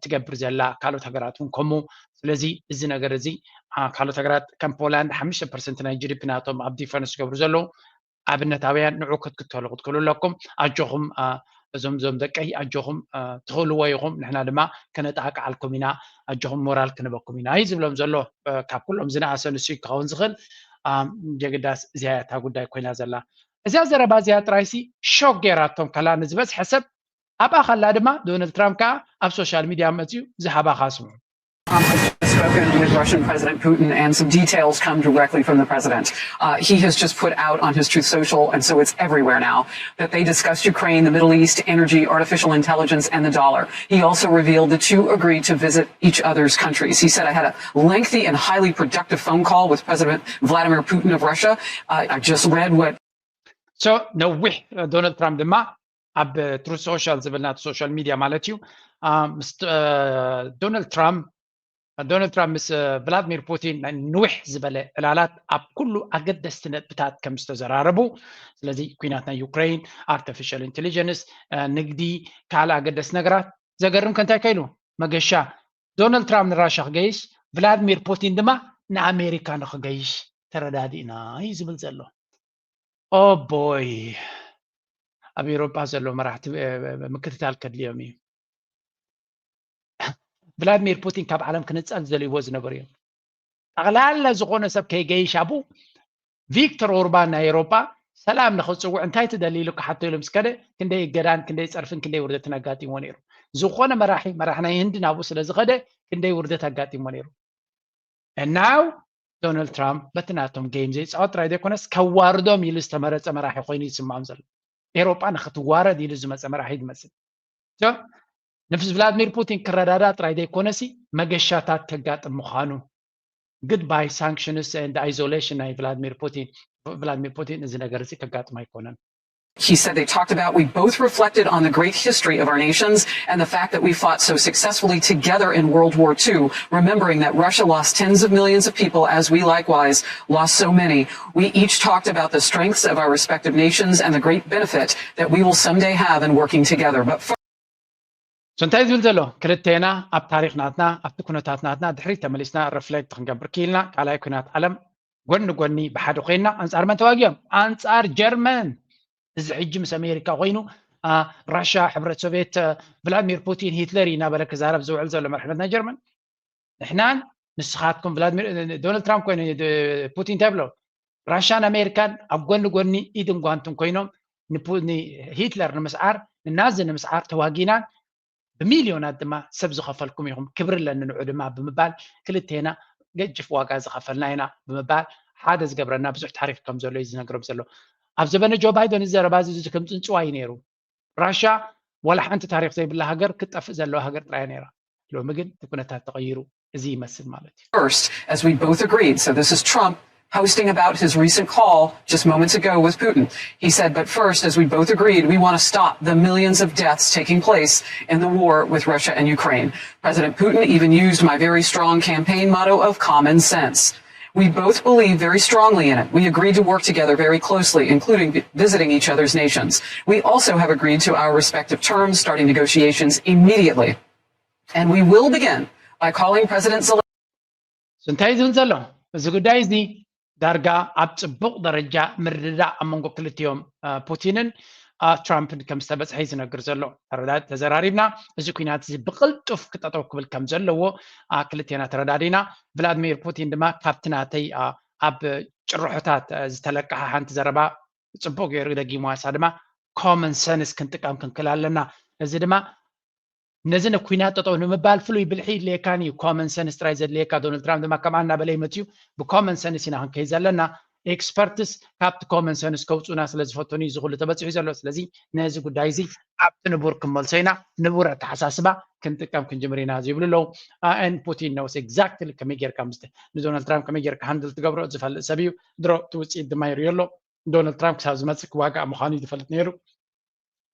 ትገብር ዘላ፣ ካልኦት ሃገራት እውን ከምኡ። ስለዚ እዚ ነገር እዚ ካልኦት ሃገራት ከም ፖላንድ ሓሙሽተ ፐርሰንት ናይ ጂ ዲ ፒ ናቶም ኣብ ዲፈንስ ዝገብሩ ዘለዉ ኣብነታውያን ንዑ ክትክተሉ ክትክእሉ ኣለኩም። ኣጆኹም እዞም ዞም ደቀይ ኣጆኹም ትኽእልዎ ኢኹም፣ ንሕና ድማ ከነጣቅዓልኩም ኢና፣ ኣጆኹም ሞራል ክንበኩም ኢና እዩ ዝብሎም ዘሎ። ካብ ኩሎም ዝነኣሰ ንሱ ክኸውን ዝኽእል ጀግዳስ እዚኣ እታ ጉዳይ ኮይና ዘላ። እዚኣ ዘረባ እዚኣ ጥራይሲ ሾክ ገይራቶም ከላ ንዝበዝሐ ሰብ ኣብኣ ከላ ድማ ዶናልድ ትራምፕ ከዓ ኣብ ሶሻል ሚድያ መፅዩ ዝሃባ ካስሙ spoken with Russian President Putin, and some details come directly from the president. Uh, he has just put out on his Truth Social, and so it's everywhere now, that they discussed Ukraine, the Middle East, energy, artificial intelligence, and the dollar. He also revealed the two agreed to visit each other's countries. He said, I had a lengthy and highly productive phone call with President Vladimir Putin of Russia. Uh, I just read what So ነዊሕ ዶናልድ ትራምፕ ድማ ኣብ ትሩዝ ሶሻል ዝብል ናቲ ሶሻል ሚድያ ማለት እዩ ምስ ዶናልድ ትራምፕ ዶናልድ ትራምፕ ምስ ቭላድሚር ፑቲን ናይ ንውሕ ዝበለ ዕላላት ኣብ ኩሉ ኣገደስቲ ነጥብታት ከም ዝተዘራረቡ፣ ስለዚ ኩናት ናይ ዩክሬን፣ ኣርቲፊሻል ኢንቴሊጀንስ፣ ንግዲ፣ ካልእ ኣገደስቲ ነገራት። ዘገርም ከ እንታይ ከይሉ መገሻ ዶናልድ ትራምፕ ንራሻ ክገይሽ ቭላድሚር ፑቲን ድማ ንኣሜሪካ ንክገይሽ ተረዳዲእና እዩ ዝብል ዘሎ። ኦቦይ ኣብ ኤሮጳ ዘለዉ መራሕቲ ምክትታል ከድልዮም እዩ። ቭላድሚር ፑቲን ካብ ዓለም ክንጸል ዝደልይዎ ዝነበሩ እዮም። ጠቕላላ ዝኾነ ሰብ ከይገይሽ ኣብኡ ቪክቶር ኦርባን ናይ ኤሮጳ ሰላም ንኽጽውዕ እንታይ ትደሊ ኢሉ ክሓቶ ኢሉ ምስ ከደ ክንደይ እገዳን ክንደይ ጸርፍን ክንደይ ውርደትን ኣጋጢምዎ ነይሩ። ዝኾነ መራሒ መራሕ ናይ ህንዲ ናብኡ ስለ ዝኸደ ክንደይ ውርደት ኣጋጢምዎ ነይሩ። And now ዶናልድ ትራምፕ በቲ ናቶም ጌም ዘይፃወት ጥራይ ዘይኮነስ ከዋርዶም ኢሉ ዝተመረፀ መራሒ ኮይኑ ይስምዖም ዘሎ። ኤሮጳ ንክትዋረድ ኢሉ ዝመፀ መራሒ ዝመስል። ንፍስ ቭላድሚር ፑቲን ክረዳዳ ጥራይ ዘይኮነሲ መገሻታት ከጋጥም ምዃኑ good by sanctions and isolation ናይ ቭላድሚር ፑቲን ቭላድሚር ፑቲን እዚ ነገር እዚ ከጋጥም ኣይኮነን። He said they talked about, we both reflected on the great history of our nations and the fact that we fought so successfully together in World War Two, remembering that Russia lost tens of millions of people, as we likewise lost so many. We each talked about the strengths of our respective nations and the great benefit that we will someday have in working together. But first, So እንታይ ዝብል ዘሎ ክልቴና ኣብ ታሪኽ ናትና ኣብቲ ኩነታት ናትና ድሕሪት ተመሊስና ሪፍሌክት ክንገብር ክኢልና ካልኣይ ኩናት ዓለም ጎኒ ጎኒ ብሓደ ኮይንና ኣንፃር መን ተዋጊኦም? ኣንፃር ጀርመን። እዚ ሕጂ ምስ ኣሜሪካ ኮይኑ ራሻ ሕብረት ሶቪየት ቭላድሚር ፑቲን ሂትለር እዩ እናበለ ክዛረብ ዝውዕል ዘሎ መርሕነት ናይ ጀርመን ንሕናን ንስኻትኩም ዶናልድ ትራምፕ ኮይኑ ፑቲን እንታይ ብሎ ራሻን ኣሜሪካን ኣብ ጎኒ ጎኒ ኢድን ጓንትን ኮይኖም ንሂትለር ንምስዓር ንናዚ ንምስዓር ተዋጊናን ብሚልዮናት ድማ ሰብ ዝኸፈልኩም ኢኹም ክብሪ ኣለኒ ንዑ ድማ ብምባል ክልቴና ገጅፍ ዋጋ ዝኸፈልና ኢና ብምባል ሓደ ዝገብረና ብዙሕ ታሪክ ከም ዘሎ እዩ ዝነግሮም ዘሎ ኣብ ዘበነ ጆ ባይደን እዚ ዘረባ እዚ ከም ፅንፅዋ እዩ ነይሩ ራሻ ዋላ ሓንቲ ታሪክ ዘይብላ ሃገር ክትጠፍእ ዘለዋ ሃገር ጥራይ ነይራ ሎሚ ግን እቲ ኩነታት ተቐይሩ እዚ ይመስል ማለት እዩ First, as we both agreed, so this is Trump posting about his recent call just moments ago with Putin. He said, "But first, as we both agreed, we want to stop the millions of deaths taking place in the war with Russia and Ukraine." President Putin even used my very strong campaign motto of common sense. We both believe very strongly in it. We agreed to work together very closely, including vi- visiting each other's nations. We also have agreed to our respective terms, starting negotiations immediately. And we will begin by calling President Zelensky. እንታይ ዝብል ዘሎ እዚ ጉዳይ እዚ ዳርጋ ኣብ ፅቡቕ ደረጃ ምርድዳእ ኣብ መንጎ ክልቲኦም አ፣ ፑቲንን አ፣ ትራምፕን ከም ዝተበፅሐ እዩ ዝነግር ዘሎ። ተረዳ- ተዘራሪብና፣ እዚ ኩናት እዚ ብቕልጡፍ ክጠጠው ክብል ከም ዘለዎ አ፣ ክልቴና ተረዳዲና። ቭላድሚር ፑቲን ድማ ካብቲ ናተይ አ፣ ኣብ ጭርሖታት አ፣ ዝተለቀሓ ሓንቲ ዘረባ ፅቡቅ ገይሩ ደጊሙ ዋሳ ድማ common sense ክንጥቀም ክንክል ኣለና። እዚ ድማ ነዚ ንኩናት ጠጠው ንምባል ፍሉይ ብልሒ የድልየካን እዩ። Common sense ጥራይ ዘድልየካ። ዶናልድ ትራምፕ ድማ ከምኣ እናበለ ይመፅዩ። ብ common sense ኢና ክንከይ ዘለና። Experts ካብቲ common sense ከውፁና ስለ ዝፈተኑ እዩ ዝኩሉ ተበፂሑ ዘሎ። ስለዚ ነዚ ጉዳይ እዚ ኣብቲ ንቡር ክንመልሶ ኢና። ንቡር ኣተሓሳስባ ክንጥቀም ክንጅምር ኢና ዝብሉ ኣለዉ። And Putin knows exactly ከመይ ጌርካ ምስ ንዶናልድ ትራምፕ ከመይ ጌርካ handle ትገብሮ ዝፈልጥ ሰብ እዩ። ድሮ እቲ ውፅኢት ድማ ይርእዮ ኣሎ። ዶናልድ ትራምፕ ክሳብ ዝመፅእ ክዋጋእ ምዃኑ እዩ ዝፈልጥ ነይሩ።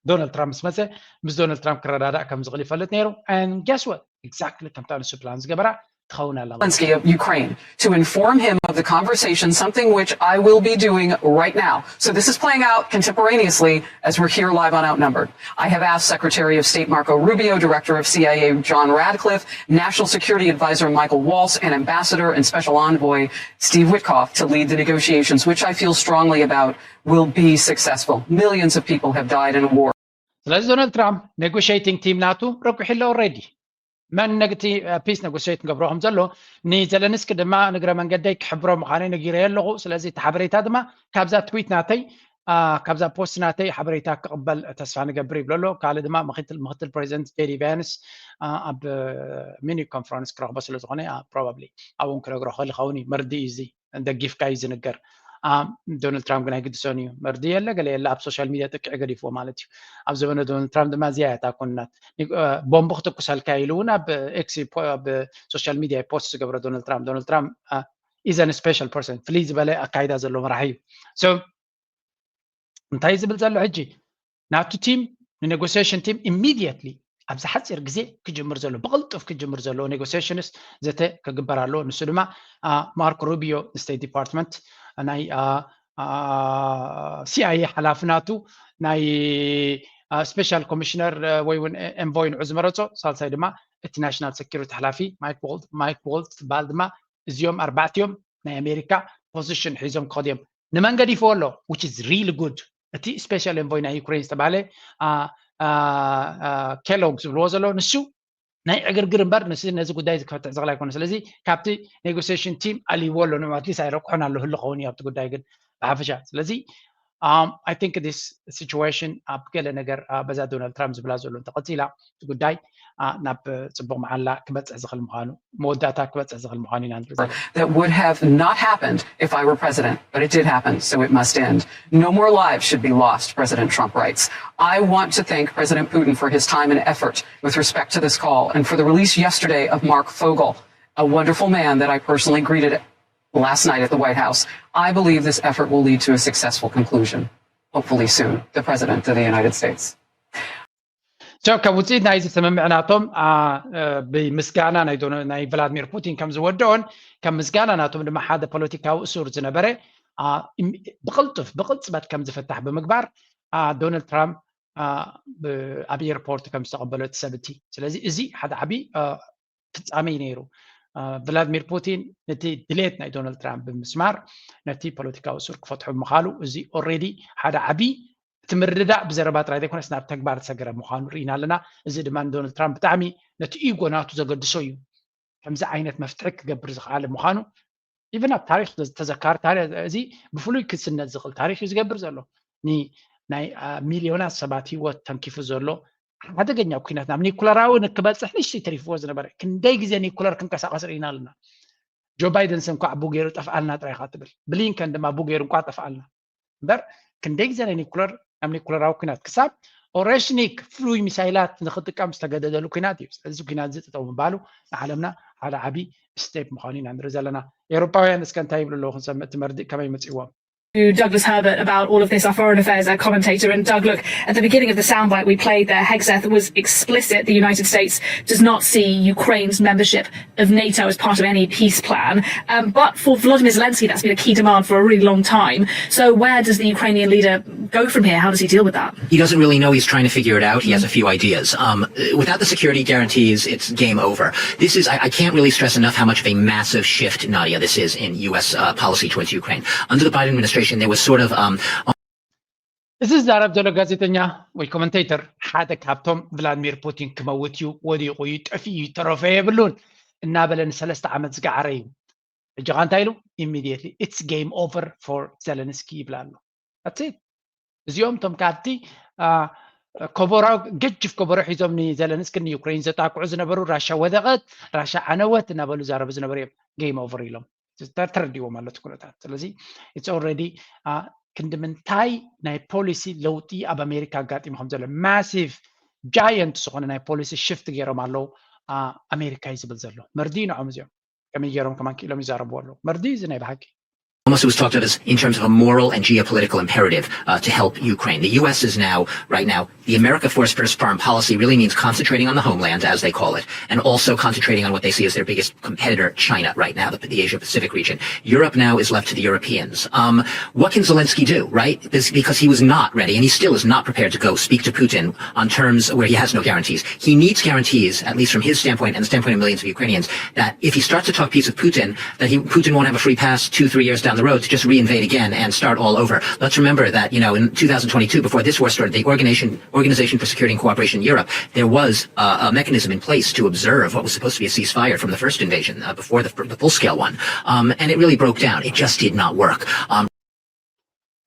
ዶናልድ ትራምፕ ምስ መፀ ምስ ዶናልድ ትራምፕ ክረዳዳእ ከም ዝኽእል ይፈልጥ ነይሩ። And guess what? Exactly ከምታ ንሱ ፕላን ዝገበራ ትኸውን ኣለዋ። Zelensky of Ukraine to inform him of the conversation, something which I will be doing right now. So this is playing out contemporaneously as we're here live on Outnumbered. I have asked Secretary of State Marco Rubio, Director of C I A John Ratcliffe, National Security Advisor Michael Waltz, and Ambassador and Special Envoy Steve Witkoff to lead the negotiations, which I feel strongly about will be successful. Millions of people have died in a war. ስለዚ ዶናልድ ትራምፕ negotiating team ናቱ ረጒሑ ኣሎ already። መን ነግቲ peace negotiate ንገብሮ ከም ዘሎ ንዘለንስኪ ድማ ንግረ መንገደይ ክሕብሮ ምዃነይ ነጊረዮ ኣለኹ። ስለዚ እቲ ሓበሬታ ድማ ካብዛ ትዊት ናተይ አ፣ ካብዛ ፖስት ናተይ ሓበሬታ ክቕበል ተስፋ ንገብር ይብሎ ኣሎ። ካልእ ድማ ምክትል ምክትል ፕሬዚደንት ጄዲ ቫንስ አ፣ ኣብ ሚኒክ ኮንፈረንስ ክረኽቦ ስለ ዝኾነ probably ኣብኡ ክነግሮ ክእል ይኸውን እዩ። መርድእ እዩ እዚ። ደጊፍካ እዩ ዝንገር። ዶናልድ ትራምፕ ግን ኣይግድሶን እዩ። መርድእ የለ ገለ የለ ኣብ ሶሻል ሚድያ ጥቅዒ ገዲፍዎ ማለት እዩ። ኣብ ዘበነ ዶናልድ ትራምፕ ድማ እዚኣ እያ እታ ኮንናት። ቦምብ ክትኩሰልካ ኢሉ እውን ኣብ ኤክስ ኣብ ሶሻል ሚድያ ፖስት ዝገብረ ዶናልድ ትራምፕ ዶናልድ ትራምፕ is an special person ፍልይ ዝበለ ኣካይዳ ዘለዎ መራሒ እዩ። So እንታይ ዝብል ዘሎ ሕጂ ናቱ ቲም ንኔጎሲሽን ቲም ኢሚድየትሊ ኣብዚ ሓፂር ግዜ ክጅምር ዘሎ ብቕልጡፍ ክጅምር ዘለዎ ኔጎሲሽንስ ዘተ ክግበር ኣለዎ። ንሱ ድማ ማርኮ ሩቢዮ ንስቴት ዲፓርትመንት ናይ ሲኣይኤ ሓላፊ ናቱ ናይ ስፔሻል ኮሚሽነር ወይ እውን ኤንቮይ ንዑ ዝመረፆ ሳልሳይ ድማ እቲ ናሽናል ሴኪሪቲ ሓላፊ ማይክ ዋልት ዝበሃል ድማ እዚኦም ኣርባዕቲኦም ናይ ኣሜሪካ ፖዚሽን ሒዞም ክኸዱ እዮም። ንመን ገዲፍዎ ኣሎ? Which is really good። እቲ ስፔሻል ኤንቮይ ናይ ዩክሬን ዝተባሃለ ኬሎግ ዝብልዎ ዘሎ ንሱ ናይ ዕግርግር እምበር ንስ ነዚ ጉዳይ ክፈትሕ ዝኽእል ኣይኮነ። ስለዚ ካብቲ ኔጎሲሽን ቲም ኣልይዎ ኣሎ። ንኡ ኣትሊስት ኣይረቅሖን ኣሎ ህሉ ኸውን እዩ ኣብቲ ጉዳይ ግን ብሓፈሻ። ስለዚ I think this situation ኣብ ገለ ነገር በዛ ዶናልድ ትራምፕ ዝብላ ዘሎ እንተቐፂላ እቲ ጉዳይ ናብ ፅቡቕ መዓላ ክበፅሕ ዝኽእል ምዃኑ መወዳእታ ክበፅሕ ዝኽእል ምዃኑ ኢና ንርኢ ዘለና። That would have not happened if I were president, but it did happen, so it must end. No more lives should be lost, President Trump writes. I want to thank President Putin for his time and effort with respect to this call and for the release yesterday of Mark Fogel, a wonderful man that I personally greeted last night at the White House. I believe this effort will lead to a successful conclusion, hopefully soon, the President of the United States. So ካብ ውፅኢት ናይዚ ስምምዕ ናቶም ብምስጋና ናይ ቭላድሚር ፑቲን ከም ዝወደኦን ከም ምስጋና ናቶም ድማ ሓደ ፖለቲካዊ እሱር ዝነበረ ብቕልጡፍ ብቕፅበት ከም ዝፍታሕ ብምግባር ዶናልድ ትራምፕ ኣብ ኤርፖርት ከም ዝተቐበሎ እቲ ሰብ እቲ ስለዚ እዚ ሓደ ዓብዪ ፍፃመ እዩ ነይሩ። ቭላድሚር ፑቲን ነቲ ድሌት ናይ ዶናልድ ትራምፕ ብምስማር ነቲ ፖለቲካዊ እሱር ክፈትሑ ምኻሉ እዚ ኦልሬዲ ሓደ ዓብዪ እቲ ምርድዳእ ብዘረባ ጥራይ ዘይኮነስ ናብ ተግባር ዝሰገረ ምዃኑ ርኢና ኣለና። እዚ ድማ ንዶናልድ ትራምፕ ብጣዕሚ ነቲ ኢጎ ናቱ ዘገድሶ እዩ። ከምዚ ዓይነት መፍትሒ ክገብር ዝኸኣለ ምዃኑ ኢቨን ኣብ ታሪክ ተዘካሪ ታሪክ እዚ ብፍሉይ ክስነድ ዝኽእል ታሪክ እዩ ዝገብር ዘሎ። ናይ ሚልዮናት ሰባት ህይወት ተንኪፉ ዘሎ ሓደገኛ ኩናት ናብ ኒኩለራዊ ንክበፅሕ ንእሽተይ ተሪፍዎ ዝነበረ ክንደይ ግዜ ኒኩለር ክንቀሳቀስ ርኢና ኣለና። ጆ ባይደንስ እንኳዕ ቡ ገይሩ ጠፍኣልና ጥራይ ኢኻ ትብል። ብሊንከን ድማ ቡ ገይሩ እንኳዕ ጠፍኣልና እምበር ክንደይ ግዜ ናይ ኒኩለር ናብ ኒኩለራዊ ኩናት ክሳብ ኦሬሽኒክ ፍሉይ ሚሳይላት ንክጥቀም ዝተገደደሉ ኩናት እዩ። ስለዚ ኩናት እዚ ጠጠው ምባሉ ንዓለምና ሓደ ዓብዪ ስቴፕ ምዃኑ ኢና ንርኢ ዘለና። ኤውሮጳውያን እስከ እንታይ ይብሉ ኣለዉ ክንሰምዕ፣ እቲ መርድእ ከመይ መጺእዎም? To Douglas Herbert about all of this, our foreign affairs uh, commentator. And Doug, look, at the beginning of the soundbite we played there, Hegseth was explicit the United States does not see Ukraine's membership of NATO as part of any peace plan. Um, but for Volodymyr Zelensky, that's been a key demand for a really long time. So where does the Ukrainian leader go from here? How does he deal with that? He doesn't really know. He's trying to figure it out. He has a few ideas. Um, without the security guarantees, it's game over. This is, I, I can't really stress enough how much of a massive shift, Nadia, this is in U S uh, policy towards Ukraine. Under the Biden administration, there was sort of um, እዚ ዝዛረብ ዘሎ ጋዜጠኛ ወይ ኮመንቴተር ሓደ ካብቶም ቭላድሚር ፑቲን ክመውት እዩ፣ ወዲቑ እዩ፣ ጠፊኡ እዩ፣ ተረፈ የብሉን እናበለ ንሰለስተ ዓመት ዝገዓረ እዩ። ሕጂ ኸ እንታይ ኢሉ? Immediately it's game over for ዘለንስኪ ይብል ኣሎ። እዚኦም እቶም ካብቲ ከበሮ፣ ገጅፍ ከበሮ ሒዞም ንዘለንስኪ ንዩክሬን ዘጣቅዑ ዝነበሩ፣ ራሻ ወደቐት፣ ራሻ ዓነወት እናበሉ ዛረቡ ዝነበሩ እዮም። Game over ኢሎም ተረዲዎም ኣሎ እቲ ኩነታት። ስለዚ it's already ክንዲ ምንታይ ናይ ፖሊሲ ለውጢ ኣብ ኣሜሪካ ኣጋጢሙ ከም ዘሎ፣ ማሲቭ ጃየንት ዝኾነ ናይ ፖሊሲ ሽፍት ገይሮም ኣለዉ ኣሜሪካ እዩ ዝብል ዘሎ። መርዲ ንዖም እዚኦም ከመይ ገይሮም ከማን ክኢሎም ይዛረቡ ኣለዉ። መርዲ እዚ ናይ ብሓቂ almost it was talked of as in terms of a moral and geopolitical imperative uh, to help Ukraine. The U S is now, right now, the America First, First foreign policy really means concentrating on the homeland, as they call it, and also concentrating on what they see as their biggest competitor, China, right now, the, the Asia Pacific region. Europe now is left to the Europeans. Um, what can Zelensky do, right? This, because he was not ready, and he still is not prepared to go speak to Putin on terms where he has no guarantees. He needs guarantees, at least from his standpoint and the standpoint of millions of Ukrainians, that if he starts to talk peace with Putin, that he, Putin won't have a free pass two, three years down the road to just reinvade again and start all over. Let's remember that, you know, in two thousand twenty-two, before this war started, the Organization, Organization for Security and Cooperation in Europe, there was uh, a mechanism in place to observe what was supposed to be a ceasefire from the first invasion, uh, before the, the full-scale one. Um, and it really broke down. It just did not work. Um,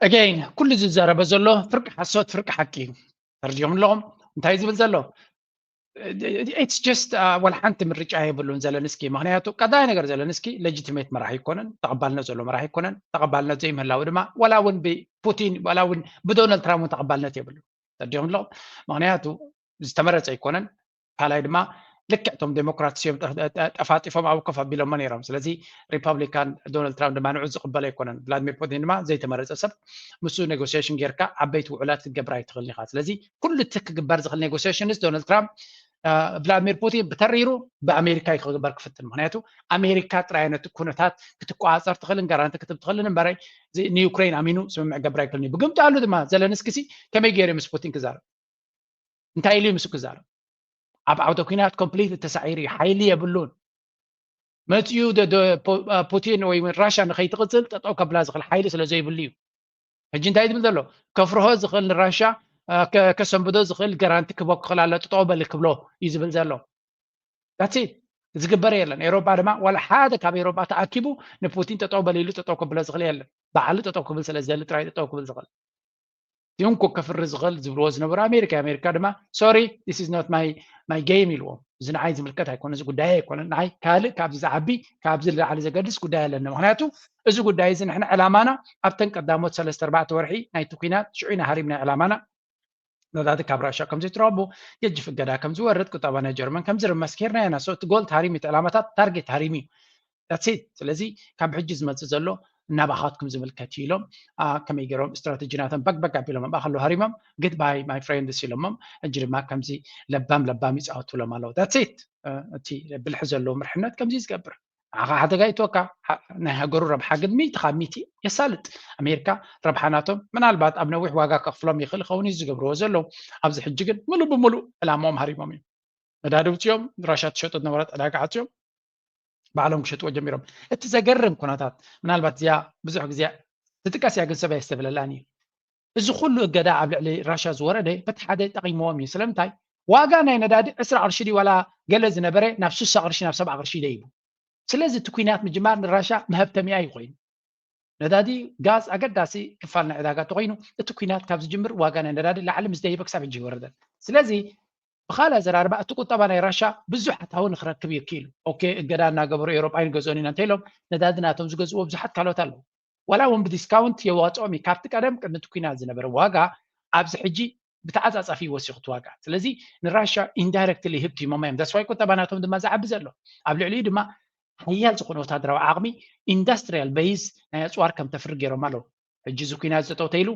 Again, ኩሉ ዝዛረበ ዘሎ ፍርቂ ሓሶት ፍርቂ ሓቂ እዩ። ተርዲኦም ኣለዎም። እንታይ ዝብል ዘሎ? It's just ዋላ ሓንቲ ምርጫ የብሉን ዘለንስኪ። ምክንያቱ ቀዳማይ ነገር ዘለንስኪ ሌጂቲሜት መራሒ ኣይኮነን፣ ተቐባልነት ዘሎ መራሒ ኣይኮነን። ተቐባልነት ዘይምህላው ድማ ዋላ እውን ብፑቲን ዋላ እውን ብዶናልድ ትራምፕ እውን ተቐባልነት የብሉ። ተርዲኦም ኣለዎም። ምክንያቱ ዝተመረፀ ኣይኮነን። ካልኣይ ድማ ልክዕ እቶም ዴሞክራት እዮም ጠፋጢፎም ኣብ ኮፍ ኣቢሎሞ ነይሮም። ስለዚ ሪፐብሊካን ዶናልድ ትራምፕ ድማ ንዑ ዝቕበሎ ኣይኮነን። ቭላድሚር ፑቲን ድማ ዘይተመረፀ ሰብ፣ ምስ ኔጎሲዬሽን ጌርካ ዓበይቲ ውዕላት ክትገብር ኣይትኽእልን ኢኻ። ስለዚ ኩሉ እቲ ክግበር ዝኽእል ኔጎሲዬሽንስ ዶናልድ ትራምፕ ቭላድሚር ፑቲን ብተሪሩ ብኣሜሪካ እዩ ክግበር ክፍትን። ምክንያቱ ኣሜሪካ ጥራይ ነቲ ኩነታት ክትቆፃፀር ትኽእልን ጋራንቲ ክትብ ትኽእልን እምበረ ንዩክሬን ኣሚኑ ስምምዕ ገብር ኣይክእልን እዩ። ብግምጣሉ ድማ ዘለንስኪ ሲ ከመይ ገይሩ ምስ ፑቲን ክዛረብ? እንታይ ኢሉ ምስ ክዛረብ? ኣብ ዓውደ ኩናት ኮምፕሊት ተሳዒሩ እዩ። ሓይሊ የብሉን። መፅኡ ፑቲን ወይ ራሻ ንኸይትቕፅል ጠጠው ከብላ ዝኽእል ሓይሊ ስለ ዘይብሉ እዩ። ሕጂ እንታይ ዝብል ዘሎ? ከፍርሆ ዝኽእል ንራሻ ከሰንብዶ ዝኽእል ገራንቲ ክቦ ክኽእል ኣሎ። ጠጠው በል ክብሎ እዩ ዝብል ዘሎ። ዳትስ ኢት። ዝግበር የለን። ኤውሮጳ ድማ ዋላ ሓደ ካብ ኤውሮጳ ተኣኪቡ ንፑቲን ጠጠው በል ኢሉ ጠጠው ክብሎ ዝኽእል የለን። ባዕሉ ጠጠው ክብል ስለ ዝደሊ ጥራይ ጠጠው ክብል ዝኽእል። ቲንኩ ከፍሪ ዝኽእል ዝብልዎ ዝነበሩ ኣሜሪካ። ኣሜሪካ ድማ sorry, this is not my my game ኢልዎም። እዚ ንዓይ ዝምልከት ኣይኮነ፣ እዚ ጉዳይ ኣይኮነ። ንዓይ ካልእ ካብዚ ዝዓቢ ካብዚ ንላዕሊ ዘገድስ ጉዳይ ኣለኒ። ምክንያቱ እዚ ጉዳይ እዚ ንሕና ዕላማና ኣብተን ቀዳሞት ሰለስተ ኣርባዕተ ወርሒ ናይቲ ኩናት ሽዑ ኢና ሃሪምና ዕላማና። ነዳዲ ካብ ራሻ ከም ዘይትረኽቡ፣ ገጅፍ እገዳ ከም ዝወርድ፣ ቁጠባ ናይ ጀርመን ከም ዝርመስ ኬርና ኢና። So እቲ ጎል ተሃሪሙ፣ እቲ ዕላማታት ታርጌት ተሃሪሙ እዩ። That's it። ስለዚ ካብ ሕጂ ዝመፅእ ዘሎ እናባኻትኩም ዝምልከት እዩ ኢሎም ከመይ ገይሮም ስትራቴጂ ናቶም በግበግ ኣቢሎም ኣብኣ ከለዉ ሃሪሞም፣ good bye my friends ኢሎሞም። ሕጂ ድማ ከምዚ ለባም ለባም ይፃወቱሎም ኣለዉ። That's it። እቲ ብልሒ ዘለዎ ምርሕነት ከምዚ ዝገብር። ንዓኻ ሓደጋ ይእትወካ። ናይ ሃገሩ ረብሓ ግን ሚእቲ ካብ ሚእቲ የሳልጥ። ኣሜሪካ ረብሓ ናቶም ምናልባት ኣብ ነዊሕ ዋጋ ከኽፍሎም ይኽእል ይኸውን እዩ ዝገብርዎ ዘለዉ። ኣብዚ ሕጂ ግን ምሉእ ብምሉእ ዕላማኦም ሃሪሞም እዮም። ነዳዲ ውፅኦም ራሻ ትሸጡ ዝነበረት ዕዳጋ ዓፅዮም ባዕሎም ክሸጥዎ ጀሚሮም። እቲ ዘገርም ኩነታት ምናልባት እዚኣ ብዙሕ ግዜ ትጥቀስ እያ ግን ሰብ ኣየስተብለላን እዩ። እዚ ኩሉ እገዳ ኣብ ልዕሊ ራሻ ዝወረደ በቲ ሓደ ጠቒምዎም እዩ። ስለምንታይ ዋጋ ናይ ነዳዲ ዕስራ ቅርሺ ድዩ ዋላ ገለ ዝነበረ ናብ ስሳ ቅርሺ ናብ ሰብዓ ቅርሺ ደይቡ። ስለዚ እቲ ኩናት ምጅማር ንራሻ መሀብተሚኣ እዩ ኮይኑ። ነዳዲ ጋዝ ኣገዳሲ ክፋል ናይ ዕዳጋ ተኮይኑ እቲ ኩናት ካብ ዝጅምር ዋጋ ናይ ነዳዲ ላዕሊ ምስ ደይበ ክሳብ ሕጂ ይወረደን። ስለዚ ብካልእ ኣዘራርባ እቲ ቁጠባ ናይ ራሻ ብዙሕ ኣታዊ ንክረክብ እዩ ክኢሉ። ኦኬ እገዳ እናገበሩ ኤውሮጳ ይንገዝኦን ኢና እንተኢሎም ነዳዲ ናቶም ዝገዝእዎ ብዙሓት ካልኦት ኣለዉ። ዋላ እውን ብዲስካውንት የዋፅኦም እዩ። ካብቲ ቀደም ቅድሚ እቲ ኩናት ዝነበረ ዋጋ ኣብዚ ሕጂ ብተዓፃፃፊ ይወሲኹ ትዋጋ። ስለዚ ንራሻ ኢንዳይረክትሊ ህብቲ ሞማዮም ዳስዋይ ቁጠባ ናቶም ድማ ዝዓቢ ዘሎ ኣብ ልዕሊኡ ድማ ሓያል ዝኾነ ወታደራዊ ዓቕሚ ኢንዳስትሪያል በይዝ ናይ ኣፅዋር ከም ተፍሪ ገይሮም ኣለዉ። ሕጂ እዚ ኩናት ዝጠጠው ተይሉ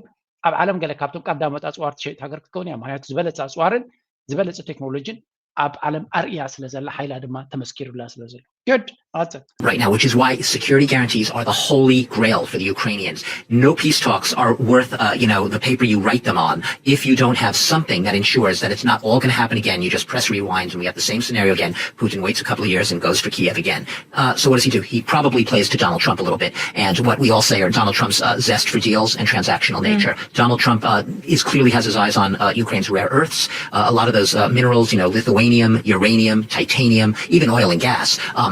ኣብ ዓለም ገለ ካብቶም ቀዳሞት ኣፅዋር ትሸይጥ ሃገር ክትከውን እያ። ምክንያቱ ዝበለፀ ኣፅዋርን ዝበለፀ ቴክኖሎጂን ኣብ ዓለም ኣርእያ ስለ ዘላ ሓይላ ድማ ተመስኪሩላ ስለ ዘሎ። Good. That's it. Right now, which is why security guarantees are the holy grail for the Ukrainians. No peace talks are worth, uh, you know, the paper you write them on if you don't have something that ensures that it's not all going to happen again. You just press rewind and we have the same scenario again. Putin waits a couple of years and goes for Kiev again. Uh, so what does he do? He probably plays to Donald Trump a little bit. And what we all say are Donald Trump's uh, zest for deals and transactional nature. Donald Trump uh, is clearly has his eyes on uh, Ukraine's rare earths. Uh, a lot of those uh, minerals, you know, lithuanium, uranium, titanium, even oil and gas. Um,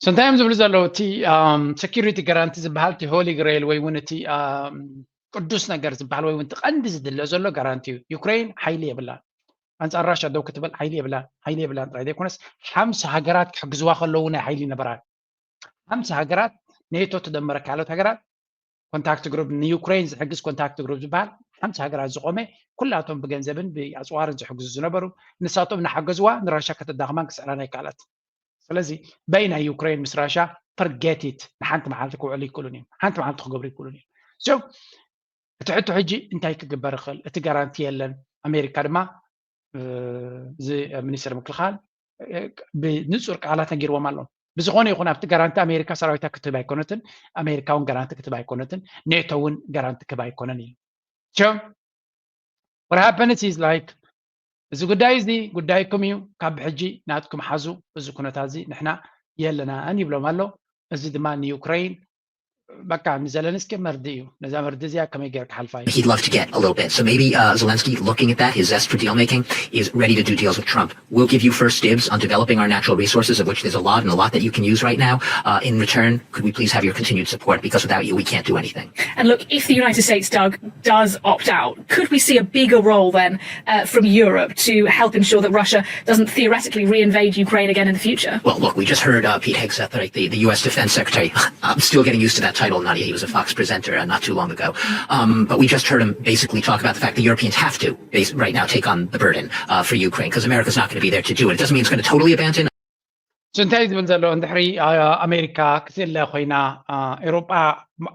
So እንታይ እዮም ዝብሉ ዘለዉ? እቲ security guarantee ዝበሃል እቲ ሆሊ ግሬል ወይ እውን እቲ ቅዱስ ነገር ዝበሃል ወይ እውን እቲ ቀንዲ ዝድለ ዘሎ ጋራንቲ እዩ። ዩክሬን ሓይሊ የብላን፣ ኣንፃር ራሻ ደው ክትብል ሓይሊ የብላን። ሓይሊ የብላን ጥራይ ዘይኮነስ ሓምሳ ሃገራት ክሕግዝዋ ከለዉ ናይ ሓይሊ ነበራን ሓምሳ ሃገራት ኔቶ ትደመረ ካልኦት ሃገራት ኮንታክት ግሩፕ ንዩክሬን ዝሕግዝ ኮንታክት ግሩፕ ዝበሃል ሓምሳ ሃገራት ዝቆመ ኩላቶም ብገንዘብን ብኣፅዋርን ዝሕግዙ ዝነበሩ ንሳቶም እናሓገዝዋ ንራሻ ከተዳኽማን ክስዕራን ኣይከኣለት። ስለዚ በይና ዩክሬን ምስ ራሻ ፐርጌቲት ንሓንቲ መዓልቲ ክውዕሉ ይክእሉን እዮም። ሓንቲ መዓልቲ ክገብሩ ይክእሉን እዮም። So እቲ ሕቶ ሕጂ እንታይ ክግበር ይኽእል? እቲ ጋራንቲ የለን። ኣሜሪካ ድማ እዚ ሚኒስትር ምክልኻል ብንፁር ቃላት ነጊርዎም ኣለዉ። ብዝኾነ ይኹን ኣብቲ ጋራንቲ ኣሜሪካ ሰራዊታ ክትህብ ኣይኮነትን፣ ኣሜሪካ እውን ጋራንቲ ክትህብ ኣይኮነትን፣ ኔቶ እውን ጋራንቲ ክህብ ኣይኮነን እዩ። What happens is like እዚ ጉዳይ እዚ ጉዳይኩም እዩ፣ ካብ ሕጂ ናትኩም ሓዙ፣ እዚ ኩነታት እዚ ንሕና የለናን ይብሎም ኣሎ። እዚ ድማ ንዩክሬን በቃ ንዘለንስኪ መርዲ እዩ። ነዛ መርዲ እዚኣ ከመይ ገይር ክሓልፋ እዩ? He'd love to get a little bit. So maybe uh, Zelensky, looking at that, his zest for deal making, is ready to do deals with Trump. We'll give you first dibs on developing our natural resources, of which there's a lot and a lot that you can use right now. Uh, in return, could we please have your continued support? Because without you, we can't do anything. And look, if the United States, Doug, does opt out, could we see a bigger role then uh, from Europe to help ensure that Russia doesn't theoretically re-invade Ukraine again in the future? Well, look, we just heard uh, Pete Hegseth, right, the, the U S Defense Secretary. I'm still getting used to that title, Nadia. He was a Fox presenter uh, not too long ago. Um, but we just heard him basically talk about the fact the Europeans have to, base, right now, take on the burden uh, for Ukraine because America's not going to be there to do it. It doesn't mean it's going to totally abandon. So እንታይ ዝብል ዘሎ እንድሕሪ ኣሜሪካ ክትእለ ኮይና ኤሮጳ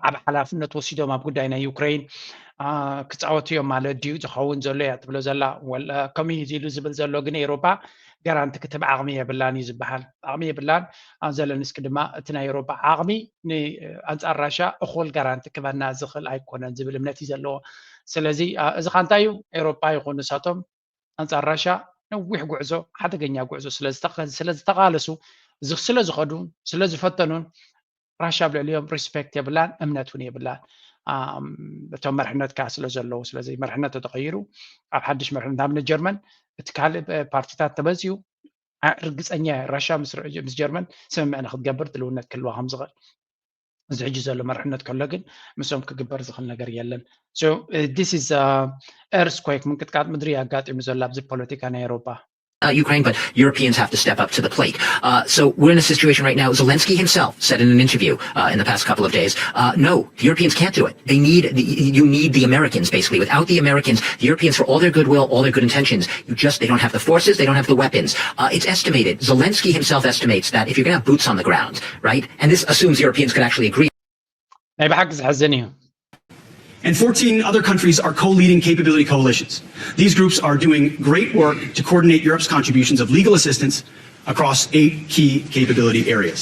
ኣብ ሓላፍነት ወሲዶም ኣብ ጉዳይ ናይ ዩክሬን ክፃወቱ እዮም ማለት ድዩ ዝኸውን ዘሎ እያ ትብሎ ዘላ። ከምኡ እዩ ኢሉ ዝብል ዘሎ ግን ኤሮጳ ጋራንቲ ክትህብ ዓቕሚ የብላን እዩ ዝበሃል። ዓቕሚ የብላን። ዘለንስኪ ድማ እቲ ናይ ኤሮጳ ዓቕሚ ኣንፃር ራሻ እኹል ጋራንቲ ክበና ዝኽእል ኣይኮነን ዝብል እምነት እዩ ዘለዎ። ስለዚ እዚ ካ እንታይ እዩ? ኤሮጳ ይኹን ንሳቶም ኣንፃር ራሻ ነዊሕ ጉዕዞ፣ ሓደገኛ ጉዕዞ ስለዝተቓለሱ፣ ስለ ዝኸዱን ስለ ዝፈተኑን ራሻ ኣብ ልዕሊኦም ሪስፔክት የብላን፣ እምነት እውን የብላን። እቶም መርሕነት ከዓ ስለ ዘለዉ፣ ስለዚ መርሕነት ተተቐይሩ ኣብ ሓድሽ መርሕነት ንኣብነት ጀርመን እቲ ካልእ ፓርቲታት ተመፅዩ ርግፀኛ ራሻ ምስ ጀርመን ስምምዕ ንክትገብር ድልውነት ክህልዋ ከም ዝኽእል እዚ ሕጂ ዘሎ መርሕነት ከሎ ግን ምስኦም ክግበር ዝኽእል ነገር የለን። So this is earthquake ምንቅጥቃጥ ምድሪ ኣጋጢሙ ዘሎ ኣብዚ ፖለቲካ ናይ ኤሮፓ። Uh, Ukraine, but Europeans have to step up to the plate. Uh, so we're in a situation right now. Zelensky himself said in an interview uh, in the past couple of days, uh, no, the Europeans can't do it. They need the, you need the Americans, basically. Without the Americans, the Europeans, for all their goodwill, all their good intentions, you just, they don't have the forces, they don't have the weapons. Uh, it's estimated, Zelensky himself estimates that if you're going to have boots on the ground, right, and this assumes Europeans could actually agree. ናይ ብሓቂ ዘሕዝን እዩ። And fourteen other countries are co-leading capability coalitions. These groups are doing great work to coordinate Europe's contributions of legal assistance across eight key capability areas.